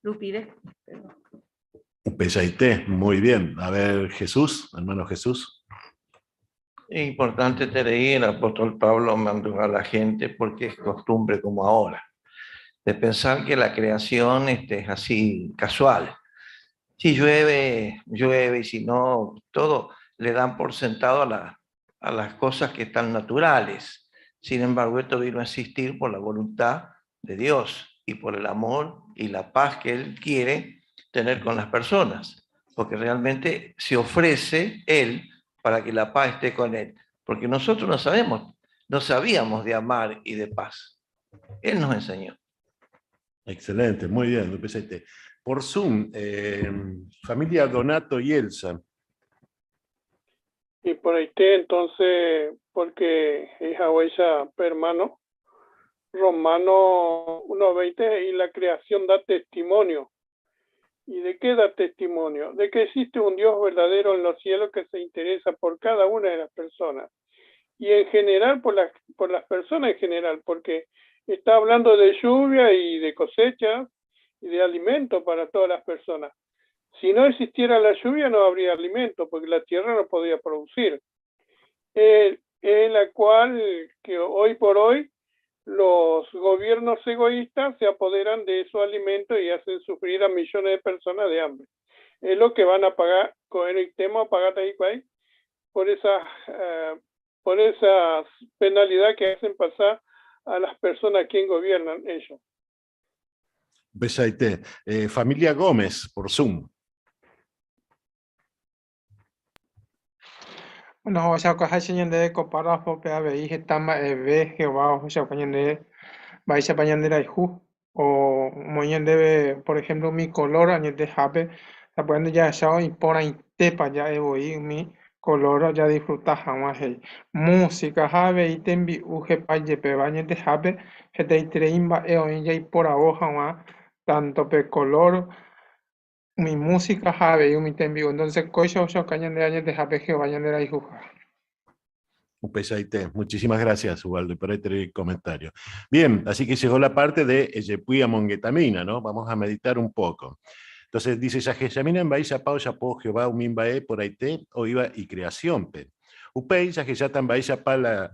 rupive. Upeichaite, muy bien. A ver, Jesús, hermano Jesús. Importante el apóstol Pablo mandó a la gente porque es costumbre como ahora, de pensar que la creación este, es así casual. Si llueve, llueve, y si no, todo le dan por sentado a, la, a las cosas que están naturales. Sin embargo, esto vino a existir por la voluntad de Dios y por el amor y la paz que Él quiere tener con las personas, porque realmente se ofrece Él para que la paz esté con Él, porque nosotros no sabemos, no sabíamos de amar y de paz. Él nos enseñó. Excelente, muy bien, Por Zoom, eh, familia Donato y Elsa. Y por ahí entonces, porque hija huella hermano, Romano 1.20, y la creación da testimonio. ¿Y de qué da testimonio? De que existe un Dios verdadero en los cielos que se interesa por cada una de las personas. Y en general, por las, por las personas en general, porque está hablando de lluvia y de cosechas y de alimento para todas las personas. Si no existiera la lluvia no habría alimento, porque la tierra no podía producir. En la cual que hoy por hoy los gobiernos egoístas se apoderan de esos alimentos y hacen sufrir a millones de personas de hambre. Es lo que van a pagar con el tema pagar ahí por esas eh, por esas penalidad que hacen pasar a las personas quien gobiernan ellos. Besaite. Eh, familia Gómez, por Zoom. Bueno, ohechaukaháicha ñande ko párrafo-pe avei heta mba'eve Jehová ohechauka ñande mba'éichapa ñanderayhu omoĩ ñandéve, por ejemplo, umi color añetehápe, sapy'ánte jahecha iporãitépa ja'e voi umi color jadisfruta hag̃ua he'i. Música ha avei tembi'u hepa jepéva añetehápe hetaiterei mba'e oĩ jaiporavo hag̃ua tanto pe color, Umi música ha avei umi tembi'u. Entonces kóicha ohechauka ñande añetehápe Jehová ñanderayhuha. Upeichaite. Muchísimas gracias, Ubaldo, por este comentario. Bien, así que llegó la parte de Ejepuy Amongetamina, ¿no? Vamos a meditar un poco. Entonces dice, Yajeyamina en Baisha Pao Yapo Jehová Umimbae por Aite o iba y creación pe. Upei Yajeyatan Baisha Pa la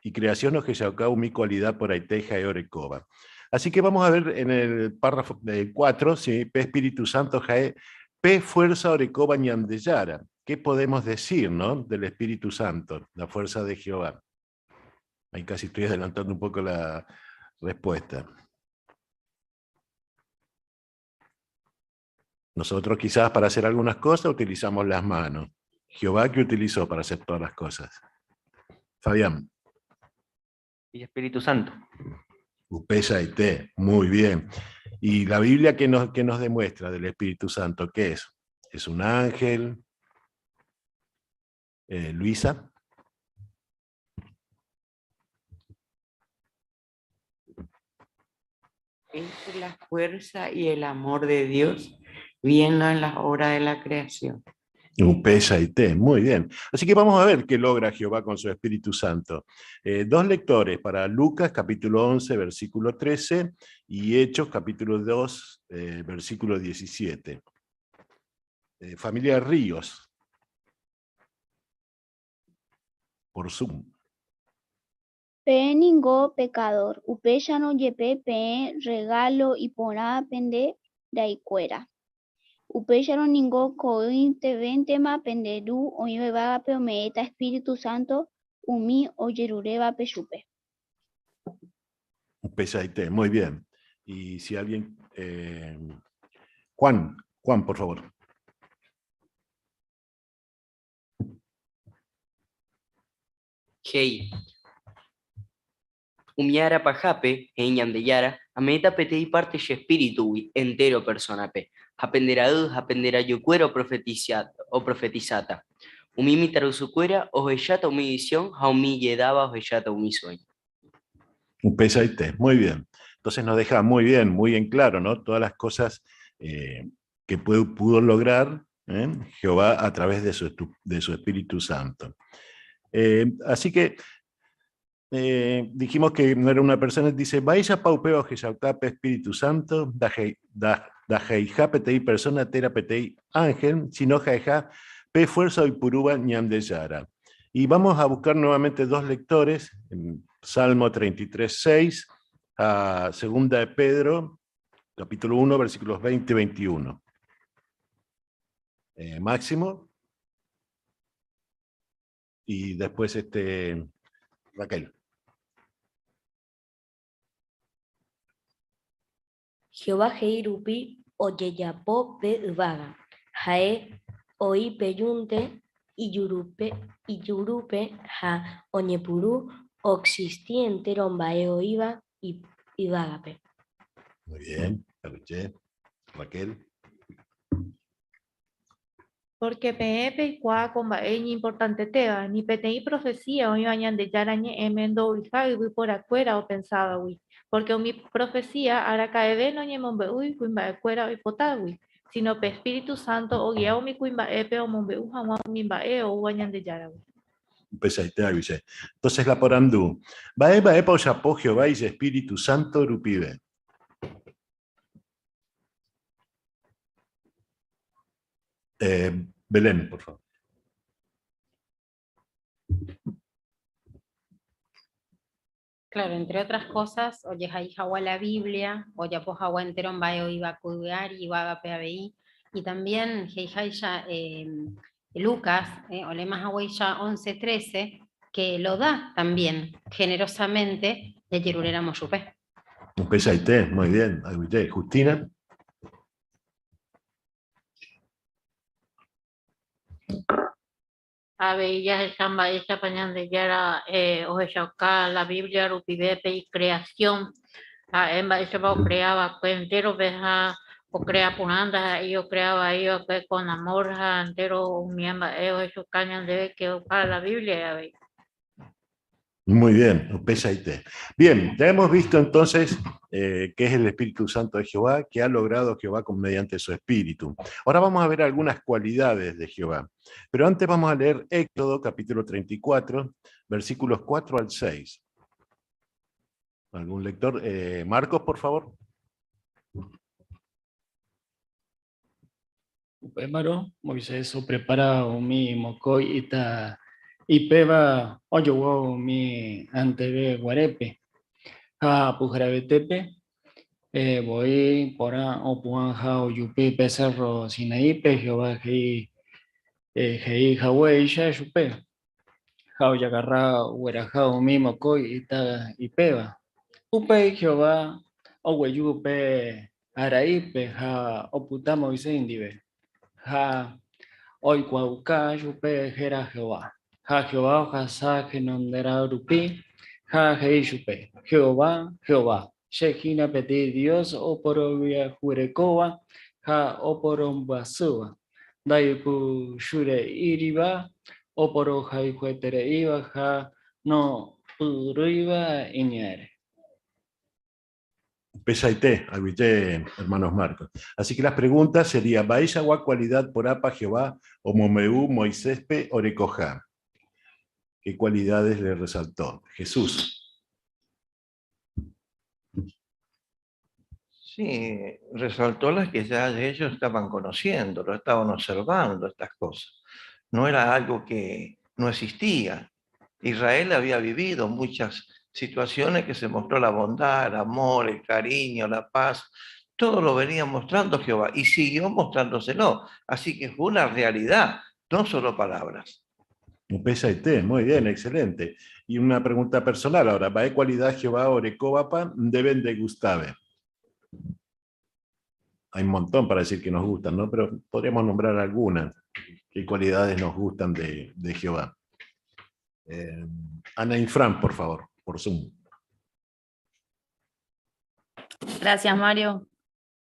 y creación o Jeyauka umi cualidad por Aite Jaeorekova. Así que vamos a ver en el párrafo 4, ¿sí? Pe Espíritu Santo Jae, Pe fuerza orekova ñandeyara. ¿Qué podemos decir, no? Del Espíritu Santo, la fuerza de Jehová. Ahí casi estoy adelantando un poco la respuesta. Nosotros quizás para hacer algunas cosas utilizamos las manos. Jehová que utilizó para hacer todas las cosas. Fabián. Y Espíritu Santo. Upeichaite, muy bien. ¿Y la Biblia qué nos, qué nos demuestra del Espíritu Santo? ¿Qué es? ¿Es un ángel? Eh, Luisa. Es la fuerza y el amor de Dios viendo en las obras de la creación. Upeichaite, muy bien. Así que vamos a ver qué logra Jehová con su Espíritu Santo. Eh, dos lectores para Lucas capítulo 11, versículo 13 y Hechos capítulo 2, eh, versículo 17. Eh, familia Ríos. Por Zoom. Peẽ ningo pekador, upéicharõ jepe peẽ rregálo iporã pende ra'ykuéra. Upéicharõ ningo ko'ýitevéntema pende Ru oĩva yvágape ome'ẽta Espíritu Santo umi ojerurévape chupe. Upeichaite, muy bien. Y si alguien... Eh, Juan, Juan, por favor. He'i, Umi ára pahápe, he'i Ñandejára, ame'ẽta peteĩ párte che espíritugui entéro persónape, ha pende ra'y ha pende rajykuéra oprofetisáta. Umi mitãrusukuéra ohecháta umi visión ha umi ijedáva ohecháta umi suéño. Upeichaite, muy bien. Entonces nos deja muy bien, muy en claro, ¿no? Todas las cosas que pudo lograr Jehová a través de su Espíritu Santo. Así que dijimos que no era una persona, dice, Vaya paupeo pe Espíritu Santo, ndaha'eiha peteĩ persona térã peteĩ ángel, sino ha'eha pe fuerza oipurúva Ñandejára. Y vamos a buscar nuevamente dos lectores, en Salmo 33, 6, a Segunda de Pedro, capítulo 1, versículos 20 y 21. Máximo. Y después Raquel. Jehová he'i rupi ojejapo pe yvága, ha'e oĩ pejúnte ijurúpe ha oñepyrũ oexisti entéro mba'e oĩva yvágape. Muy bien, escuché. Raquel. Pórke peẽ peikuaa ko mba'e iñimportantetéva, ni peteĩ profesía oĩva Ñandejára Ñe'ẽme ndouiha yvyporakuéra opensávagui, pórke umi profesía araka'eve noñemombe'úi kuimba'ekuéra oipotágui, síno pe espíritu sánto ogia umi kuimba'épe omombe'u hag̃ua umi mba'e oúva Ñandejáragui. Upeichaite aguije. Entonces la porandu, Mba'e mba'épa ojapo Jehová ijespíritu sánto rupive? Belén, por favor. Claro, entre otras cosas, ojehai hagua la Biblia, ojapo hagua entéro mba'e oĩva ko yvy ári, yvágape avei, y también he'iháicha Lucas, oleéma haguéicha 11:13, que lo da también generosamente jajeruréramo chupe. Upeichaite, muy bien, aguyje. Justina. Avei jahecha mba'éichapa Ñandejára ohechauka la Biblia rupive pe icreación, ha'e mba'éichapa ocrea va'ekue entérope ha ocrea porã ndaha'éi ocrea vai va'ekue con amor ha entéro umi mba'e ohechauka ñandéve que opa la Biblia avei. Muy bien, upeichaite. Bien, ya hemos visto entonces qué es el Espíritu Santo de Jehová, qué ha logrado Jehová mediante su Espíritu. Ahora vamos a ver algunas cualidades de Jehová. Pero antes vamos a leer Éxodo capítulo 34, versículos 4 al 6. ¿Algún lector? Marcos, por favor. Upémarõ Moisés oprepara umi mokõi ita ipéva ojogua umi anteve guarépe, ha pyharevetépe voi porã opu'ã ha ojupi pe sérro Sinaípe, Jehová he'i haguéicha chupe, ha ojagarra ogueraha umi mokõi ita ipéva. Upéi Jehová oguejy upe araípe ha opyta Moisés ndive, ha oikuaauka chupe héra Jehová. Ha Jehová ohasa henonderã rupi ha he'i chupe, Jehová, Jehová, che hína peteĩ Dios oporovy'ajurekóva ha oporombyasýva, ndaipychureíriva, oporohayhuetereíva ha nopyrũiva iñe'ẽre. Upeichaite, aguyje, hermanos Marcos. Así que las preguntas serían, Mba'eichagua cualidad porãpa Jehová omombe'u Moiséspe orekoha? ¿Qué cualidades le resaltó? Jesús. Sí, resaltó las que ya ellos estaban conociendo, lo estaban observando estas cosas. No era algo que no existía. Israel había vivido muchas situaciones que se mostró la bondad, el amor, el cariño, la paz. Todo lo venía mostrando Jehová y siguió mostrándoselo. Así que fue una realidad, no solo palabras. Upeichaite, muy bien, excelente. Y una pregunta personal ahora, ¿Mba'e cualidad Jehová orekóvapa ndéve ndegustave? Hay un montón para decir que nos gustan, ¿no? Pero podríamos nombrar algunas. ¿Qué cualidades nos gustan de Jehová? Eh, Ana Infran, por favor, por Zoom. Gracias, Mario.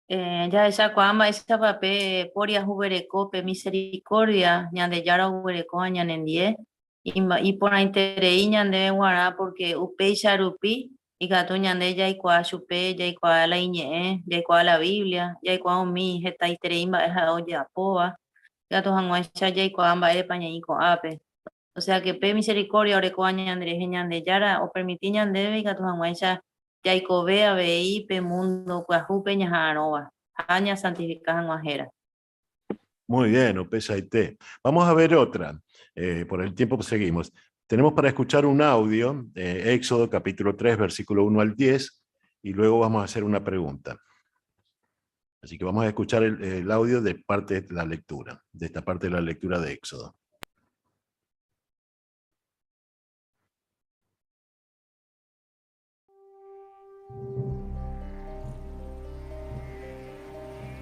Eh, jahechakuaa mba'éichapa pe poriahuvereko, pe misericordia Ñandejára oguerekóva ñanendie, iporãiterei ñandéve g̃uarã porque upéicha rupi ikatu ñande jaikuaa chupe, jaikuaa la iñe'ẽ, jaikuaa la Biblia, jaikuaa umi hetaiterei mba'e ha'e ojapóva, ikatu hag̃uáicha jaikuaa mba'érepa ñaĩ ko'ápe. O sea que pe misericordia orekóva ñanderehe Ñandejára opermiti ñandéve ikatu hag̃uáicha jaikove avei pe mundo pyahúpe ñaha'arõva ha ñasantifika hag̃ua héra. Muy bien, upeichaite. Vamos a ver otra. Eh, por el tiempo seguimos. Tenemos para escuchar un audio, eh, Éxodo capítulo 3, versículo 1 al 10, y luego vamos a hacer una pregunta. Así que vamos a escuchar el, el audio de parte de la lectura, de esta parte de la lectura de Éxodo.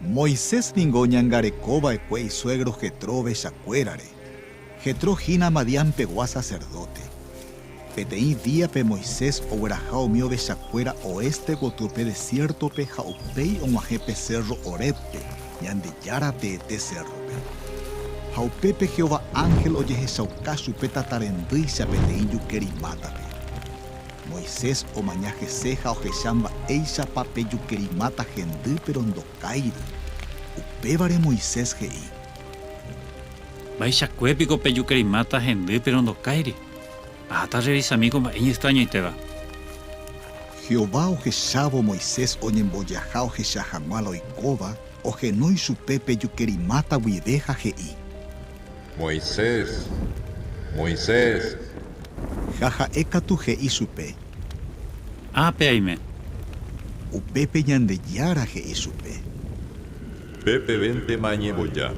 Moisés ningo oñangareko va'ekue isuégro Jetró ovechakuérare. Jetró hína Madián pegua saserdóte. Peteĩ díape Moisés ogueraha umi ovechakuéra oéste gotyo pe desiértope ha upéi og̃uahẽ pe sérro Horébpe, Ñandejára teete sérrope. Ha upépe Jehová ánhel ojehechauka chupe tata rendýicha peteĩ jukeri mátape. Moisés omaña hese ha ohecha mba'éichapa pe jukeri máta hendy péro ndokáiri. Upévare Moisés he'i. Mba'eichakue piko pe jukeri máta hendy péro ndokáiri? Aháta arrevisami ko mba'e iñextrañoitéva. Jehová ohechávo Moisés oñembojaha ohecha hag̃ua la oikóva, ohenói chupe pe jukeri máta guive ha he'i. Moisés! Moisés! Ha ha'e katu he'i chupe. Ápe aime. Upépe Ñandejára he'i chupe. Pépevéntema eñemboja.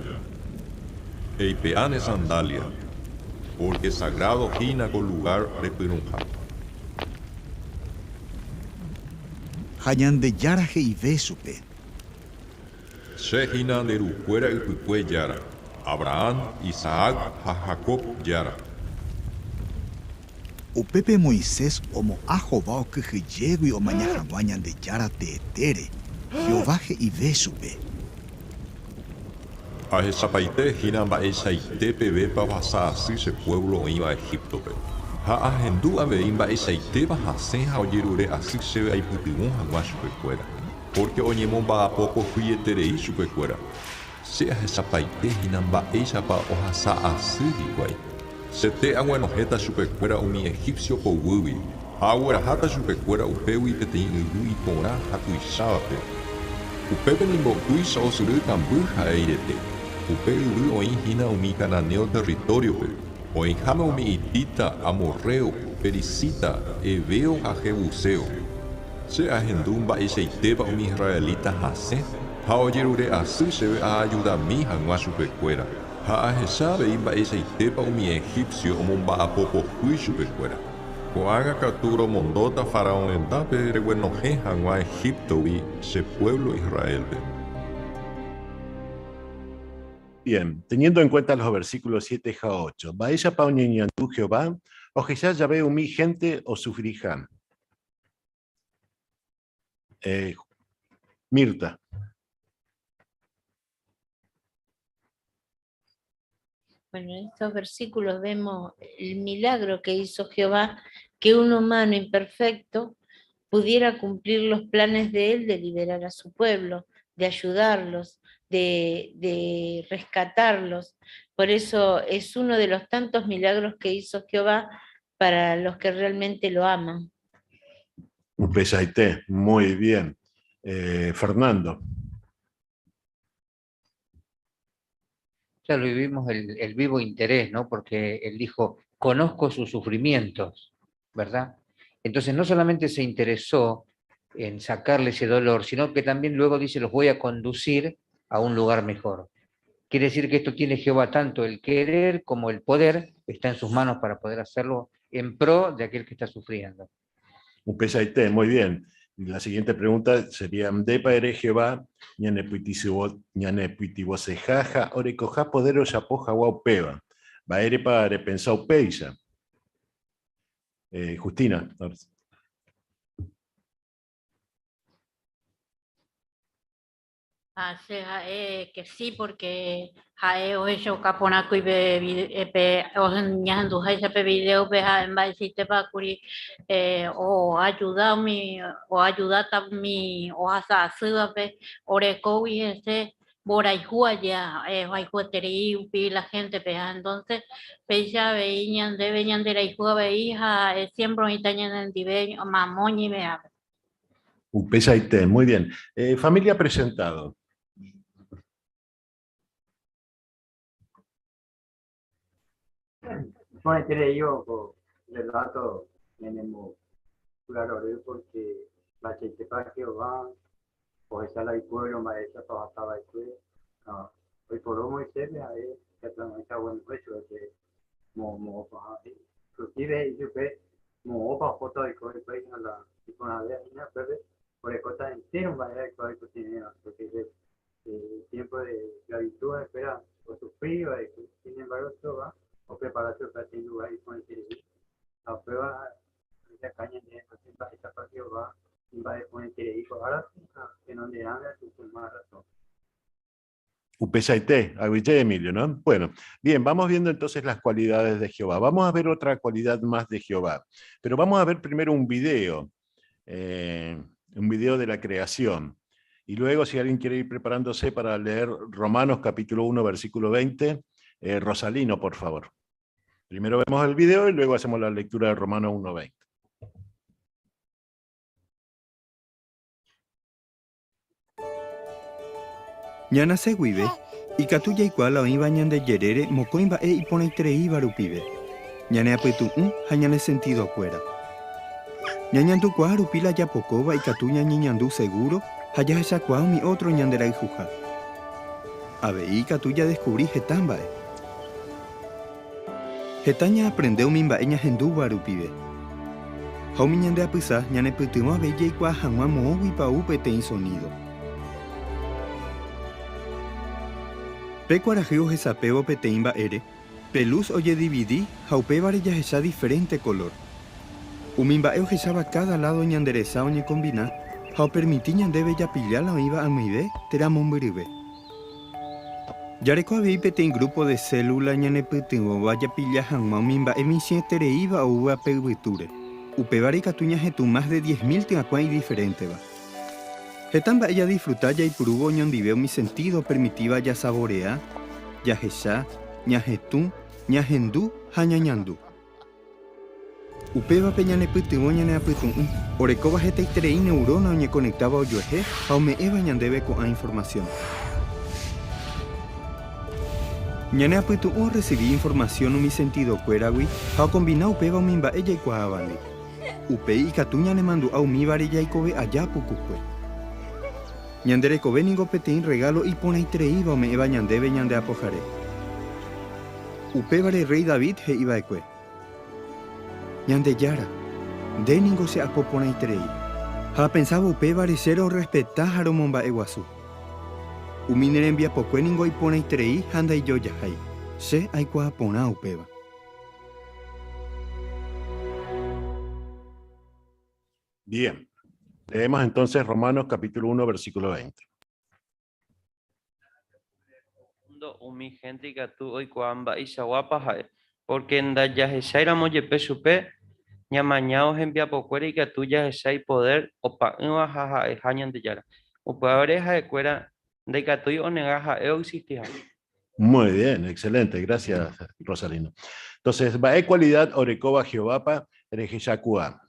Eipe'a ne sandália, pórke sagrádo hína ko lugár repyrũha. Ha Ñandejára he'ive chupe. Che hína nde rukuéra ypykue Jára, Abrahán, Isaac ha Jacob Jára. Upépe Moisés omo'ã hova okyhyjégui omaña hag̃ua Ñandejára teetére, Jehová he'ive chupe. Ahechapaite hína mba'eichaite pevépa ohasa asy che puévlo oĩva Egíptope. Ha ahendu avei mba'eichaitépa hasẽ ha ojerure asy chéve aipytyvõ hag̃ua chupekuéra, pórke oñemomba'apo pohyieterei chupekuéra. Che ahechapaite hína mba'éichapa ohasa asy hikuái. Chete aguenohẽta chupekuéra umi egipcio poguýgui, ha agueraháta chupekuéra upégui peteĩ yvy iporã ha tuichávape. Upépe ningo tuicha osyry kamby ha eirete. Upe yvy oĩ hína umi cananeo territóriope, oĩháme umi hitita, amorreo, perizita, heveo ha jebuseo. Che ahendu mba'eichaitépa umi israelita hasẽ ha ojerure asy chéve aajudami hag̃ua chupekuéra. Ha ahecha avei mba'eichaitépa umi egipcio omomba'apo pohýi chupekuéra. Ko'ág̃a katu romondóta faraón rendápe reguenohẽ hag̃ua Egíptogui che puévlo Israélpe. Bien, teniendo en cuenta los versículos 7 ha 8, mba'éichapa oñeñandu Jehová ohecha jave umi hénte osufriha? Eh, Mirta. Bueno, en estos versículos vemos el milagro que hizo Jehová, que un humano imperfecto pudiera cumplir los planes de él de liberar a su pueblo, de ayudarlos, de, de rescatarlos. Por eso es uno de los tantos milagros que hizo Jehová para los que realmente lo aman. Upeichaite, muy bien. Eh, Fernando. Ya lo vivimos el, el vivo interés, ¿no? Porque él dijo, conozco sus sufrimientos, ¿verdad? Entonces no solamente se interesó en sacarle ese dolor, sino que también luego dice, los voy a conducir a un lugar mejor. Quiere decir que esto tiene Jehová tanto el querer como el poder, está en sus manos para poder hacerlo en pro de aquel que está sufriendo. Upeichaite, muy bien. La siguiente pregunta sería, Ndépa ere Jehová ñanepytyvõseha ha orekoha poder ojapo hag̃ua upéva. Mba'érepa repensa upéicha? Eh, Justina. Ha che ha'e que sí, porque ha'e ohechauka porã kuri pe pe ñahenduháicha pe video-pe ha'e mba'eichaitépa kuri oayuda umi oayudáta umi ohasa asývape orekógui hese mborayhu aja ohayhueterei rupi la gente-pe ha entonces péicha avei ñandéve ñanderayhu avei ha ha'e siempre oĩta ñanendive mamo ñeimehápe. Upeichaite, muy bien. Eh, familia presentado. Iporãiterei ko relato ñanemopy'arory porque mba'eichaitépa Jehová ohecha la ipueblo mba'éichapa ohasa va'ekue ha oiporu Moisés-pe ha'e ikatu hag̃uáicha oguenohẽ chupe pe moõpa ha inclusive he'i chupe moõpa ohóta oiko hikuái ha la iporãvéva hína upépe orekóta entéro mba'e aikuaa oikotevẽva porque el tiempo de esclavitud ha'ekuéra osufri va'ekue, sin embargo Jehová oprepara chupe peteĩ lugar iporãiterei ha upéva ohechauka ñande entonces mba'éichapa Jehová imba'eporãiterei ko árape ha tenonderãme katu con más razón. Upeichaite, aguyje Emilio, ¿no? Bueno, bien, vamos viendo entonces las cualidades de Jehová. Vamos a ver otra cualidad más de Jehová. Pero vamos a ver primero un video, eh, un video de la creación. Y luego, si alguien quiere ir preparándose para leer Romanos capítulo 1, versículo 20, eh, Rosalino, por favor. Primero vemos el video y luego hacemos la lectura de Romanos 1.20. Ñanase guive, ikatu jaikuaa la oĩva ñande jerére mokõi mba'e iporãitereíva rupive, ñane apytu'ũ ha ñane sentidokuéra. Ñañandukuaa rupi la japokóva ikatu ñañeñandu segúro ha jahechakuaa umi ótro ñanderayhuha. Avei ikatu jadeskuvri heta mba'e. Heta ñaaprende umi mba'e ñahendúva rupive. Ha umi ñande apysa ñanepytyvõ avei jaikuaa hag̃ua moõguipa ou peteĩ sonído. Pe kuarahy ohesapévo peteĩ mba'ére, pe lus ojedividi ha upévare jahecha diferénte kolór. Umi mba'e ohecháva káda ládo ñande resa oñekombina ha opermiti ñandéve japilla la oĩva ag̃uive térã mombyryve. Jareko avei peteĩ grúpo de sélula ñanepytyvõva japilla hag̃ua umi mba'e michĩetereíva oúva pe yvytúre. Upévare ikatu ñahetũ mas de 10,000 tyakuã idiferénteva. Heta mba'e jadisfruta jaipurúvo oñondive umi sentído opermitíva jasavorea, jahecha, ñahetũ, ñahendu ha ñañandu. Upévape ñanepytyvõ ñane apytu'ũ, orekóva hetaiterei neuróna oñekonektáva ojuehe ha ome'ẽva ñandéve ko'ã informasión. Ñane apytu'ũ orresivi informasión umi sentidokuéragui ha okombina upéva umi mba'e jaikuaávandi. Upéi ikatu ñanemandu'a umívare jaikove aja pukukue. Ñande rekove ningo peteĩ rregálo iporãitereíva ome'ẽva ñandéve ñande Apohare. Upévare rréi David he'i va'ekue, Ñandejára, nde ningo che apo porãiterei, ha apensávo upévare che rorrespeta ha romomba'eguasu. Umi ne rembiapokue ningo iporãiterei ha ndaijojahái, che aikuaa porã upéva. Bien, leemos entonces Romanos capítulo 1, versículo 20. Mundo umi hénte ikatu oikuaa mba'eichaguápa ha'e, pórke ndajahecháiramo jepe chupe, ñamañávo hembiapokuéra ikatu jahecha ipodér opa'ỹva ha ha'eha Ñandejára. Upévare ha'ekuéra ndaikatúi onega ha'e oexistiha. Muy bien, excelente, gracias Rosalino. Entonces, mba'e cualidad orekóva Jehovápa rehechakuaa?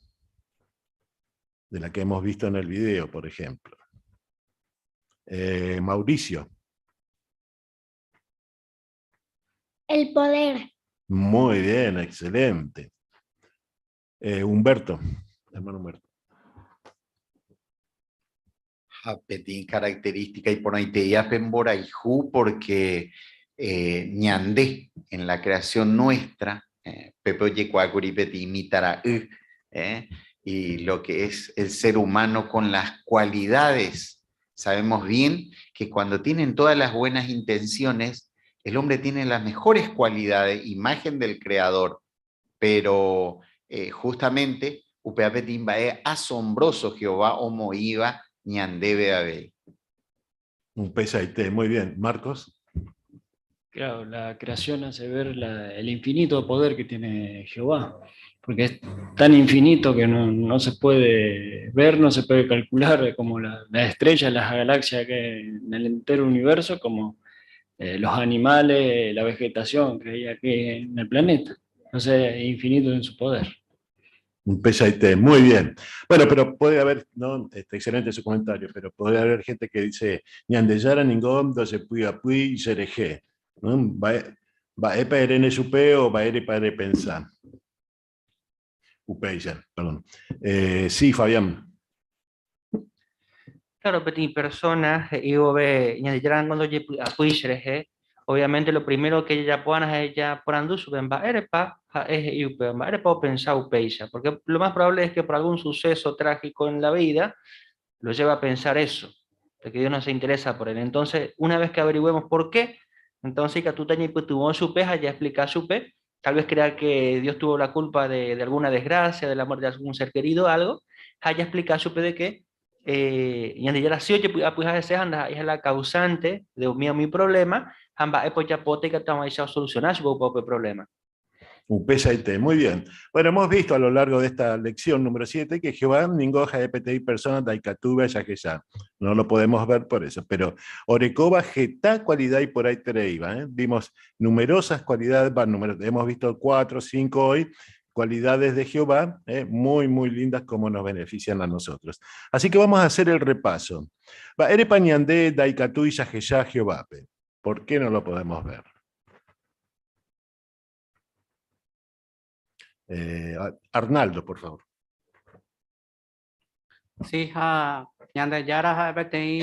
De la que hemos visto en el video, por ejemplo. Eh, Mauricio. El poder. Muy bien, excelente. Eh, Humberto, hermano Humberto. Ha peteĩ característica iporãiteia pe mborayhu porque eh, ñande en la creación nuestra, eh, pépe ojekuaákuri peteĩ mitãra'y, eh, y lo que es el ser humano con las cualidades. Sabemos bien que cuando tienen todas las buenas intenciones, el hombre tiene las mejores cualidades, imagen del creador, pero Justamente upéva peteĩ mba'e asombroso Jehová omoĩva ñandéve avei. Upeichaite, muy bien. Marcos. Claro, la creación hace ver la, el infinito poder que tiene Jehová, porque es tan infinito que no, no se puede ver, no se puede calcular, como la, la estrella, las galaxias que hay en el entero universo, como los animales, la vegetación que hay aquí en el planeta. Entonces, es infinito en su poder. Upeichaite, muy bien. Bueno, pero puede haber, ¿no? Este, excelente su comentario, pero puede haber gente que dice, Ñandeyara ningón, ndojepy'apýi cherehe, ¿no? Mba'épa erene chupe o mba'érepa ere pensa. Upéicha, perdón. Sí, Fabián. Claro, peteĩ persona he'i vove Ñandejára ningo ndojepy'apýi cherehe, obviamente lo primero que jajapo'arã ha'e japorandu chupe mba'érepa ha'e he'i upéva, mba'érepa opensa upéicha, porque lo más probable es que por algún suceso trágico en la vida lo lleva a pensar eso, de que Dios no se interesa por él. Entonces, una vez que averigüemos por qué, entonces ikatúta ñaipytyvõ chupe ha jaexplica chupe, tal vez crea que Dios tuvo la culpa de alguna desgracia, de la muerte de algún ser querido, algo, ha jaexplica chupe de que Ñandejára si ojepy'apyha hese ha ndaha'éiha la causante de umi umi problema ha mba'épa ojapóta ikatu hag̃uáicha osoluciona chupe upe upe problema. Upeichaite, muy bien. Bueno, hemos visto a lo largo de esta lección número 7 que Jehová ningo ha'e peteĩ persona ndaikatúiva jahecha. No lo podemos ver por eso, pero orekóva heta cualidad iporãitereíva, ¿eh? Vimos numerosas cualidades, va, número, hemos visto 4, 5 hoy, cualidades de Jehová, muy, muy lindas como nos benefician a nosotros. Así que vamos a hacer el repaso. Mba'érepa ñande ndaikatúi jahecha Jehovápe. ¿Por qué no lo podemos ver? Arnaldo, por favor. Sí, ha Ñandejára ha'e peteĩ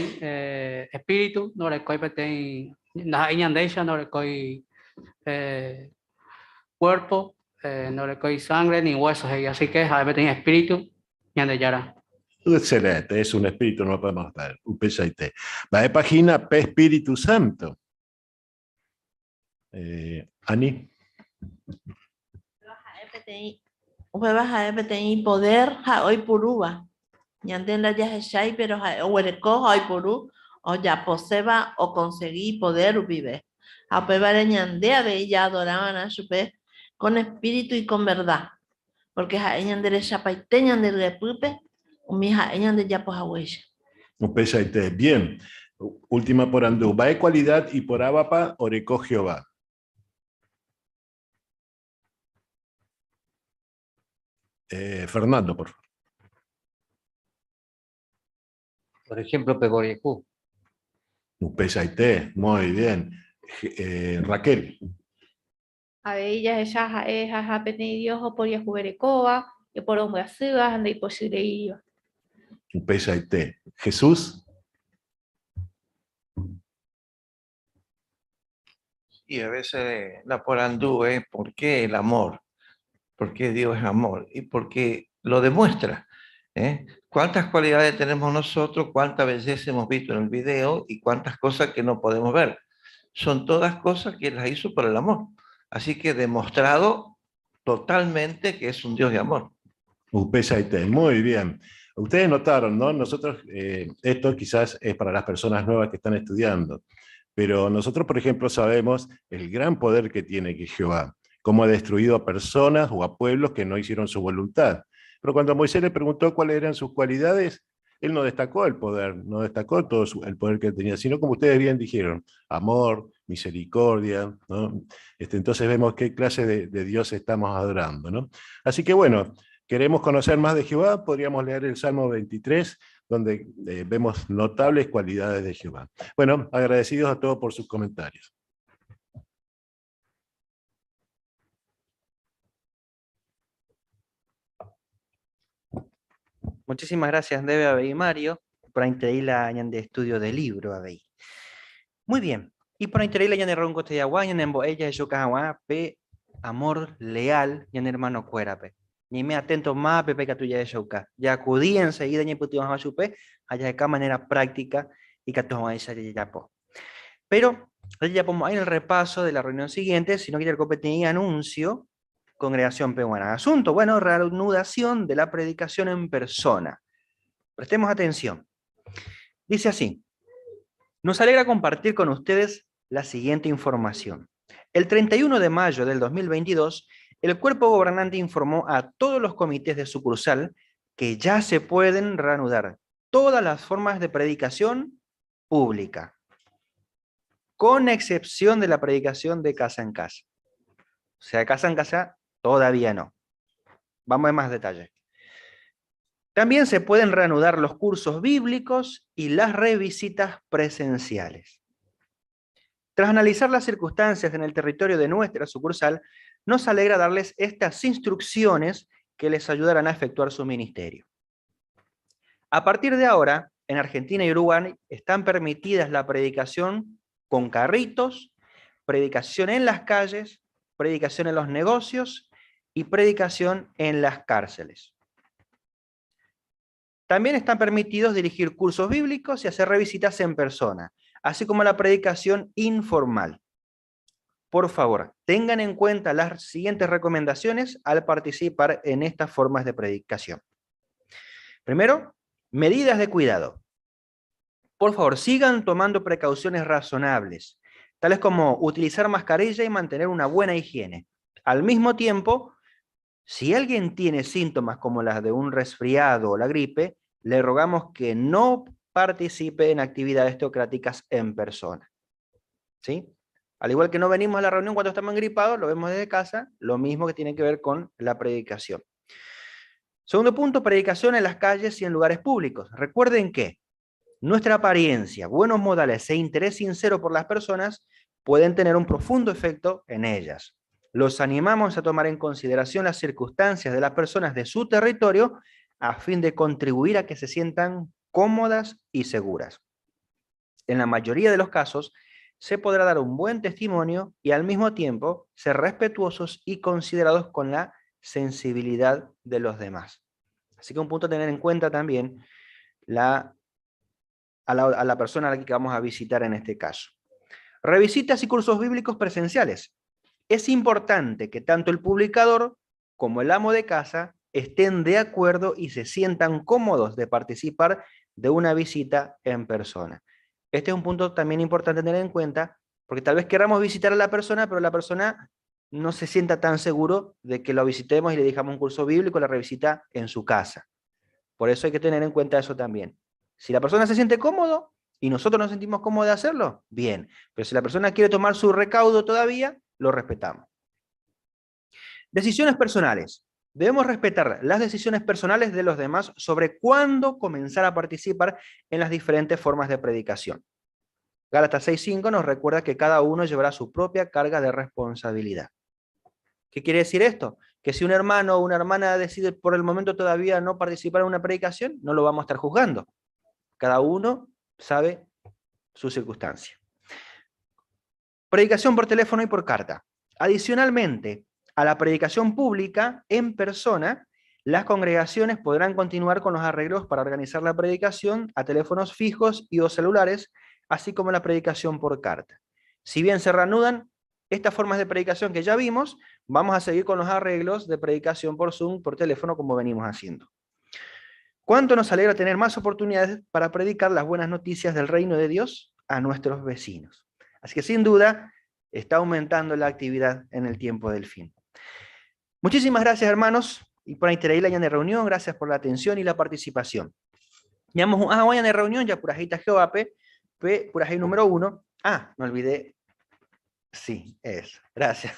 espíritu, ndorekói peteĩ, ndaha'éi ñandéicha, ndorekói cuerpo, ndorekói sangre ni hueso, he'i, así que ha'e peteĩ espíritu Ñandejára. Excelente, es un espíritu, no lo podemos ver. Upeichaite. Mba'épa hína pe Espíritu Santo? Ani. Upéva ha'e peteĩ poder ha oipurúva. Ñande ndajahechái pero ha'e oguereko ha oipuru ojaposéva okonsegi ipoder rupive. Ha upévare ñande avei jaadorava'erã chupe con espíritu y con verdad, porque ha'e ñanderechapaite ñande ryepýpe umi ha'e ñandejapo haguéicha. Upeichaite. Bien. Última porandu. Mba'e cualidad iporãvapa oreko Jehová? Fernando, por favor. Por ejemplo, pe mborayhu. Upeichaite, muy bien. Raquel. Avei jahecha ha'e ha'eha peteĩ Dios oporiahuverekóva, oporombyasýva ha ndaipochyreíva. Upeichaite. Jesús. Y a veces la porandu es ¿por qué el amor? ¿Por qué Dios es amor? Y porque lo demuestra. ¿Cuántas cualidades tenemos nosotros? ¿Cuántas belleza hemos visto en el video? Y cuántas cosas que no podemos ver. Son todas cosas que las hizo por el amor. Así que demostrado totalmente que es un Dios de amor. Upeichaite, muy bien. Ustedes notaron, ¿no? Nosotros, esto quizás es para las personas nuevas que están estudiando, pero nosotros, por ejemplo, sabemos el gran poder que tiene que Jehová, cómo ha destruido a personas o a pueblos que no hicieron su voluntad. Pero cuando Moisés le preguntó cuáles eran sus cualidades, él no destacó el poder, no destacó todo el poder que tenía, sino como ustedes bien dijeron, amor, misericordia, ¿no? Entonces vemos qué clase de Dios estamos adorando, ¿no? Así que bueno, queremos conocer más de Jehová, podríamos leer el Salmo 23, donde vemos notables cualidades de Jehová. Bueno, agradecidos a todos por sus comentarios. Muchísimas gracias, ndéve avei Mario, por la ñande estudio de libro avei. Muy bien. Y por la ñande ronco te agua, ñande embo ella eso hag̃ua pe amor leal ñane hermano kuérape. Ñaime atento más pepe katu jahechauka. Jacudí enseguida ñaipytyvõ hag̃ua chupe ha jaheka manera práctica ikatu hag̃uáicha jajapo. Pero jajapomo'ãi el repaso de la reunión siguiente, sino que jareko peteĩ anuncio. Congregación peguarã. Asunto, bueno, reanudación de la predicación en persona. Prestemos atención. Dice así, nos alegra compartir con ustedes la siguiente información. El 31 de mayo del 2022, el cuerpo gobernante informó a todos los comités de sucursal que ya se pueden reanudar todas las formas de predicación pública, con excepción de la predicación de casa en casa. O sea, de casa en casa todavía no. Vamos a más detalle. También se pueden reanudar los cursos bíblicos y las revisitas presenciales. Tras analizar las circunstancias en el territorio de nuestra sucursal, nos alegra darles estas instrucciones que les ayudarán a efectuar su ministerio. A partir de ahora, en Argentina y Uruguay están permitidas la predicación con carritos, predicación en las calles, predicación en los negocios y predicación en las cárceles. También están permitidos dirigir cursos bíblicos y hacer revisitas en persona, así como la predicación informal. Por favor, tengan en cuenta las siguientes recomendaciones al participar en estas formas de predicación. Primero, medidas de cuidado. Por favor, sigan tomando precauciones razonables, tales como utilizar mascarilla y mantener una buena higiene. Al mismo tiempo, si alguien tiene síntomas como las de un resfriado o la gripe, le rogamos que no participe en actividades teocráticas en persona. ¿Sí? Al igual que no venimos a la reunión cuando estamos engripados, lo vemos desde casa, lo mismo que tiene que ver con la predicación. Segundo punto, predicación en las calles y en lugares públicos. Recuerden que nuestra apariencia, buenos modales e interés sincero por las personas pueden tener un profundo efecto en ellas. Los animamos a tomar en consideración las circunstancias de las personas de su territorio a fin de contribuir a que se sientan cómodas y seguras. En la mayoría de los casos, se podrá dar un buen testimonio y al mismo tiempo ser respetuosos y considerados con la sensibilidad de los demás. Así que un punto a tener en cuenta también la, a, la, a la persona a la que vamos a visitar en este caso. Revisitas y cursos bíblicos presenciales. Es importante que tanto el publicador como el amo de casa estén de acuerdo y se sientan cómodos de participar de una visita en persona. Este es un punto también importante tener en cuenta, porque tal vez queramos visitar a la persona, pero la persona no se sienta tan seguro de que lo visitemos y le dejamos un curso bíblico, la revisita en su casa. Por eso hay que tener en cuenta eso también. Si la persona se siente cómodo y nosotros nos sentimos cómodos de hacerlo, bien. Pero si la persona quiere tomar su recaudo todavía, lo respetamos. Decisiones personales. Debemos respetar las decisiones personales de los demás sobre cuándo comenzar a participar en las diferentes formas de predicación. Gálatas 6.5 nos recuerda que cada uno llevará su propia carga de responsabilidad. ¿Qué quiere decir esto? Que si un hermano o una hermana decide por el momento todavía no participar en una predicación, no lo vamos a estar juzgando. Cada uno sabe su circunstancia. Predicación por teléfono y por carta. Adicionalmente, a la predicación pública en persona, las congregaciones podrán continuar con los arreglos para organizar la predicación a teléfonos fijos y o celulares, así como la predicación por carta. Si bien se reanudan estas formas de predicación que ya vimos, vamos a seguir con los arreglos de predicación por Zoom, por teléfono, como venimos haciendo. ¿Cuánto nos alegra tener más oportunidades para predicar las buenas noticias del reino de Dios a nuestros vecinos? Así que sin duda está aumentando la actividad en el tiempo del fin. Muchísimas gracias, hermanos, y por la de reunión, gracias por la atención y la participación. Llamamos a ah, de reunión, ya purajita Jehovape, P, purajei número 1. Ah, me olvidé. Sí, es. Gracias.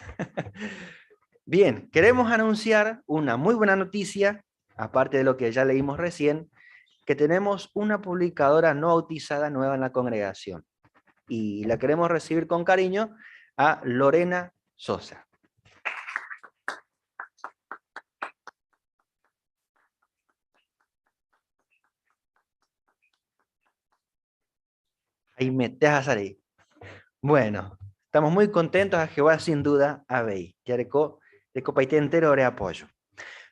Bien, queremos anunciar una muy buena noticia, aparte de lo que ya leímos recién, que tenemos una publicadora no bautizada nueva en la congregación. Y la queremos recibir con cariño a Lorena Sosa. Ahí me ahí. Bueno, estamos muy contentos a Jehová sin duda a Bey. Yareco de copaite entero ore apoyo.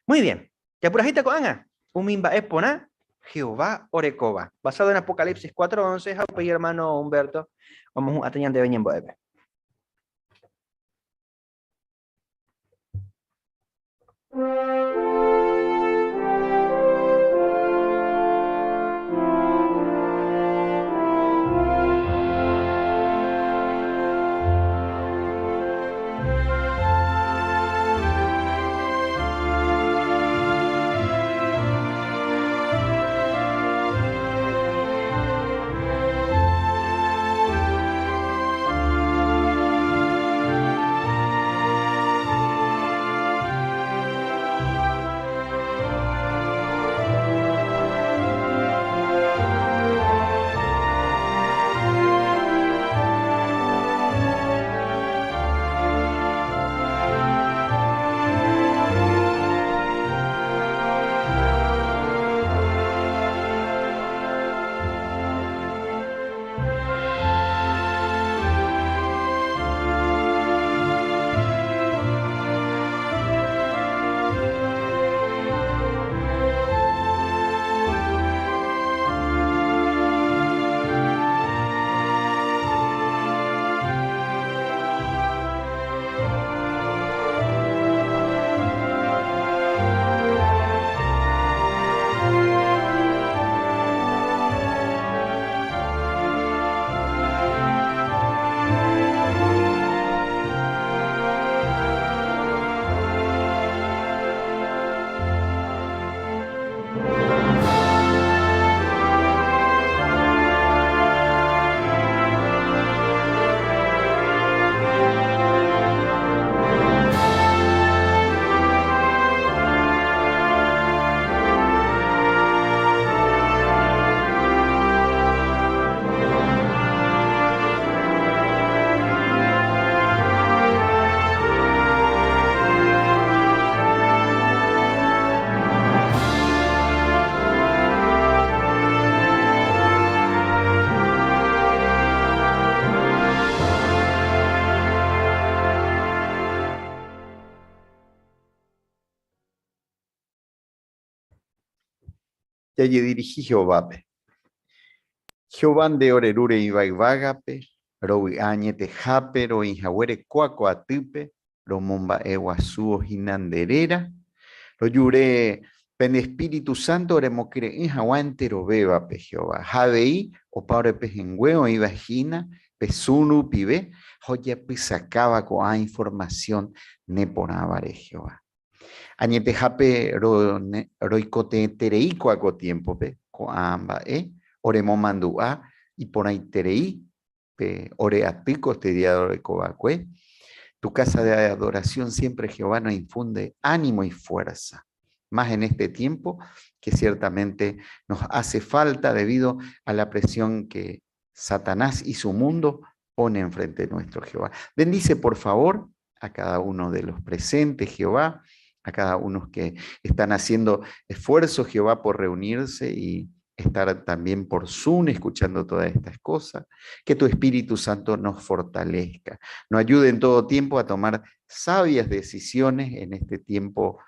Muy bien. Yapurajita koanga. Umimba epona Jehová orekova. Basado en Apocalipsis 4.11, Jaupe y hermano Humberto, vamos a tener de Jajedirigi Jehovápe. Jehová nde ore Ru reĩva yvágape, rovy'a añetehápe roĩ haguére kóa ko atýpe, romomba'eguasúvo hína nde réra, rojure pende Espíritu Santo oremokyre'ỹ haguã enterovévape, Jehová, ha avei opa ore pehẽngue oĩva hína pe Zoom rupive ha ojapysakáva ko'ã información neporãvare, Jehová. Añetehápe roikotevẽterei ko'ã ko tiémpope ko'ã mba'e oremomandu'a iporãiterei pe ore aty ko este día oreko va'ekue. Tu casa de adoración siempre Jehová nos infunde ánimo y fuerza, más en este tiempo que ciertamente nos hace falta debido a la presión que Satanás y su mundo pone enfrente nuestro Jehová. Bendice por favor a cada uno de los presentes, Jehová, a cada uno que están haciendo esfuerzo, Jehová, por reunirse y estar también por Zoom escuchando todas estas cosas. Que tu Espíritu Santo nos fortalezca, nos ayude en todo tiempo a tomar sabias decisiones en este tiempo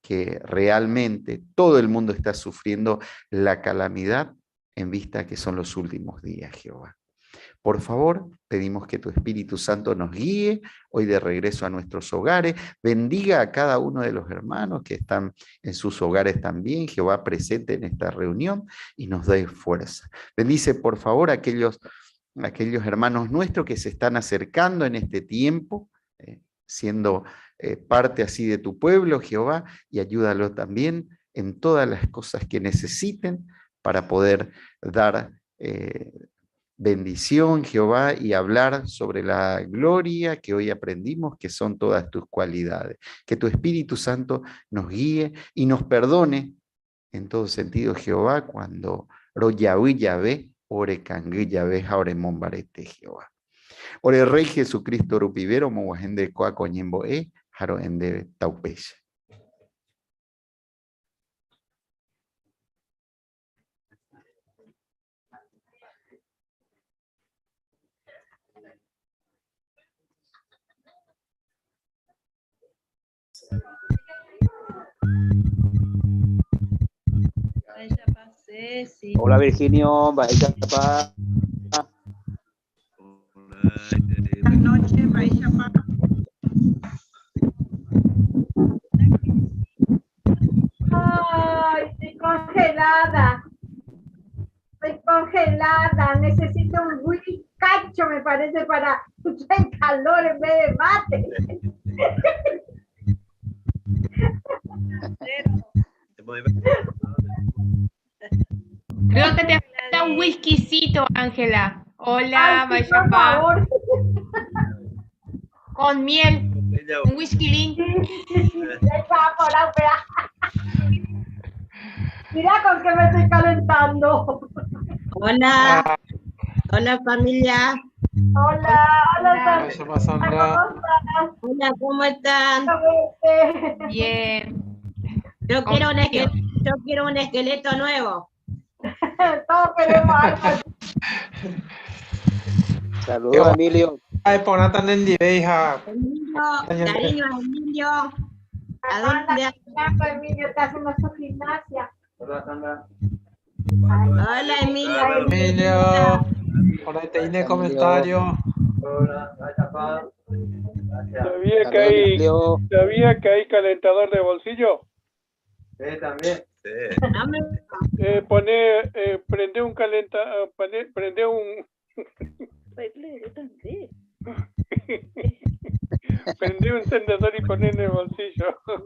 que realmente todo el mundo está sufriendo la calamidad en vista que son los últimos días, Jehová. Por favor, pedimos que tu Espíritu Santo nos guíe hoy de regreso a nuestros hogares. Bendiga a cada uno de los hermanos que están en sus hogares también. Jehová presente en esta reunión y nos dé fuerza. Bendice, por favor, a aquellos, aquellos hermanos nuestros que se están acercando en este tiempo, siendo parte así de tu pueblo, Jehová, y ayúdalo también en todas las cosas que necesiten para poder dar bendición, Jehová, y hablar sobre la gloria que hoy aprendimos, que son todas tus cualidades. Que tu Espíritu Santo nos guíe y nos perdone en todo sentido, Jehová, cuando royaví Yahvé, ore kangý Yahvé, ha ore mombarete, Jehová. Ore Rey Jesucristo rupivero, moguahende ko'a ko ñembo'e, ha ro'e ndéve taupéicha. Hola Virginio, mba'éichapa. Buenas noches, mba'éichapa. Sandra, necesito un cacho, me parece, para entrar en calor en vez de mate. Creo que te falta un whiskycito, Ángela. Hola, Ay, sí, por favor. Con miel. Un whisky link. Mira con qué me estoy calentando. Hola. Hola familia. Hola, hola, Sandra. Hola, ¿cómo están? Bien. Yo quiero un esqueleto, yo quiero un esqueleto nuevo. Todos queremos algo. Saludos, Emilio. Ay, ponata hija. Emilio, cariño a Emilio. ¿A dónde? Emilio está haciendo su gimnasia. Hola, Sandra. Hola, Emilio. Emilio. Hola, te comentario. Hola, ¿Sabía que hay, ¿Sabía que hay calentador de bolsillo? Sí, también. Sí. Pone, prende un calenta, prende un prende un encendedor y pone en el bolsillo. Hoy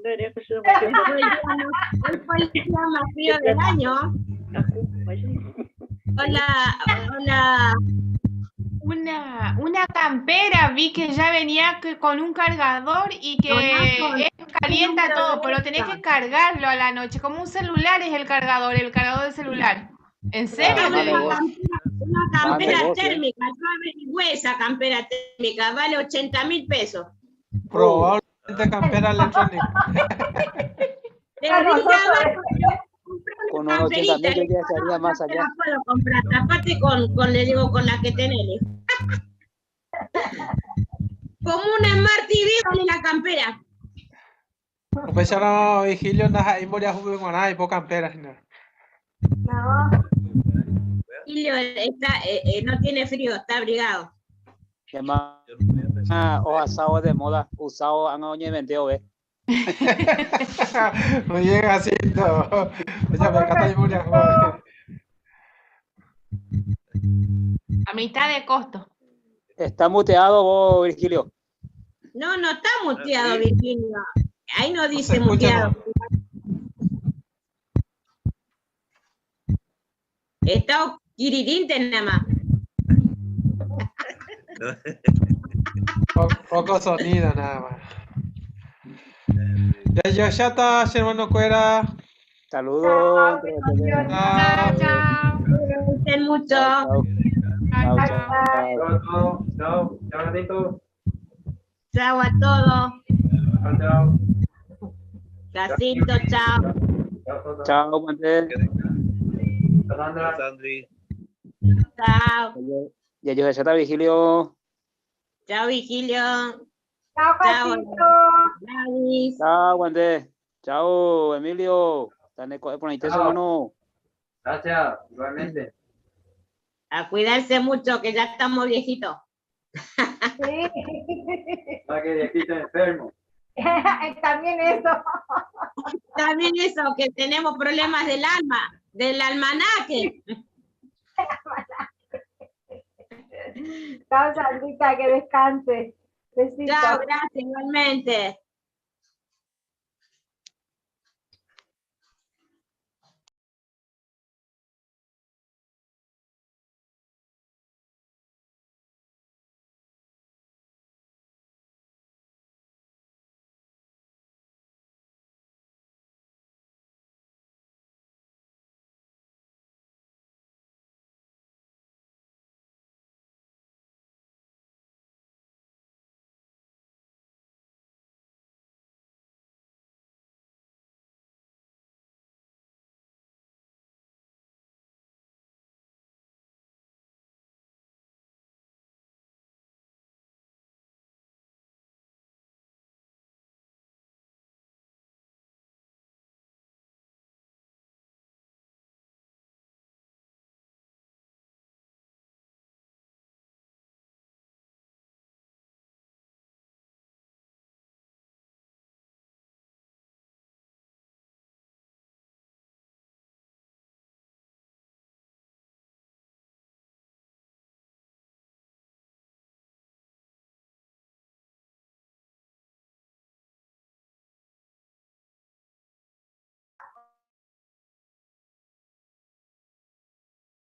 fue el día más frío del año. Hola, hola. Una campera, vi que ya venía con un cargador y que calienta todo, pero tenés que cargarlo a la noche. Como un celular es el cargador del celular. ¿En serio? Una campera térmica, yo averigüé esa campera térmica, vale 80.000 pesos. Probablemente campera electrónica. Con unos 80.000 yo ya estaría más allá. No puedo comprar, aparte con, le digo, con la que tenés. Como una Smart TV vale la campera. Pues ya no, Vigilio, nada, ahí voy a jugar con campera, señor. No. Vigilio está, no tiene frío, está abrigado. ¿Qué más? Ah, o asado de moda, usado han oñe vendeo, ve. No llega así, no. O sea, me encanta a A mitad de costo. Está muteado vos, Virgilio. No, no está muteado, Virgilio. Ahí no dice muteado. Está quiririnte nada más. Poco sonido nada más. Ya, ya está, hermano Cuera. Saludos. Chao, chao. Cuídense mucho. Chao, chao. Chao, chao. Chao, Chao a todos. Chao, chao. Jacinto, chao. Chao, Mandel. Sandra. Sandri. Chao. Ya yo ya está, Vigilio. Chao, Vigilio. Chao, Jacinto. Chao, Wande. Chao, Emilio. Hermano. Gracias, igualmente. A cuidarse mucho, que ya estamos viejitos. Sí. Para que viejito enfermo. También eso. También eso, que tenemos problemas del alma, del almanaque. Chao, Sandrita, que descanse. Besito. Chao, gracias, igualmente.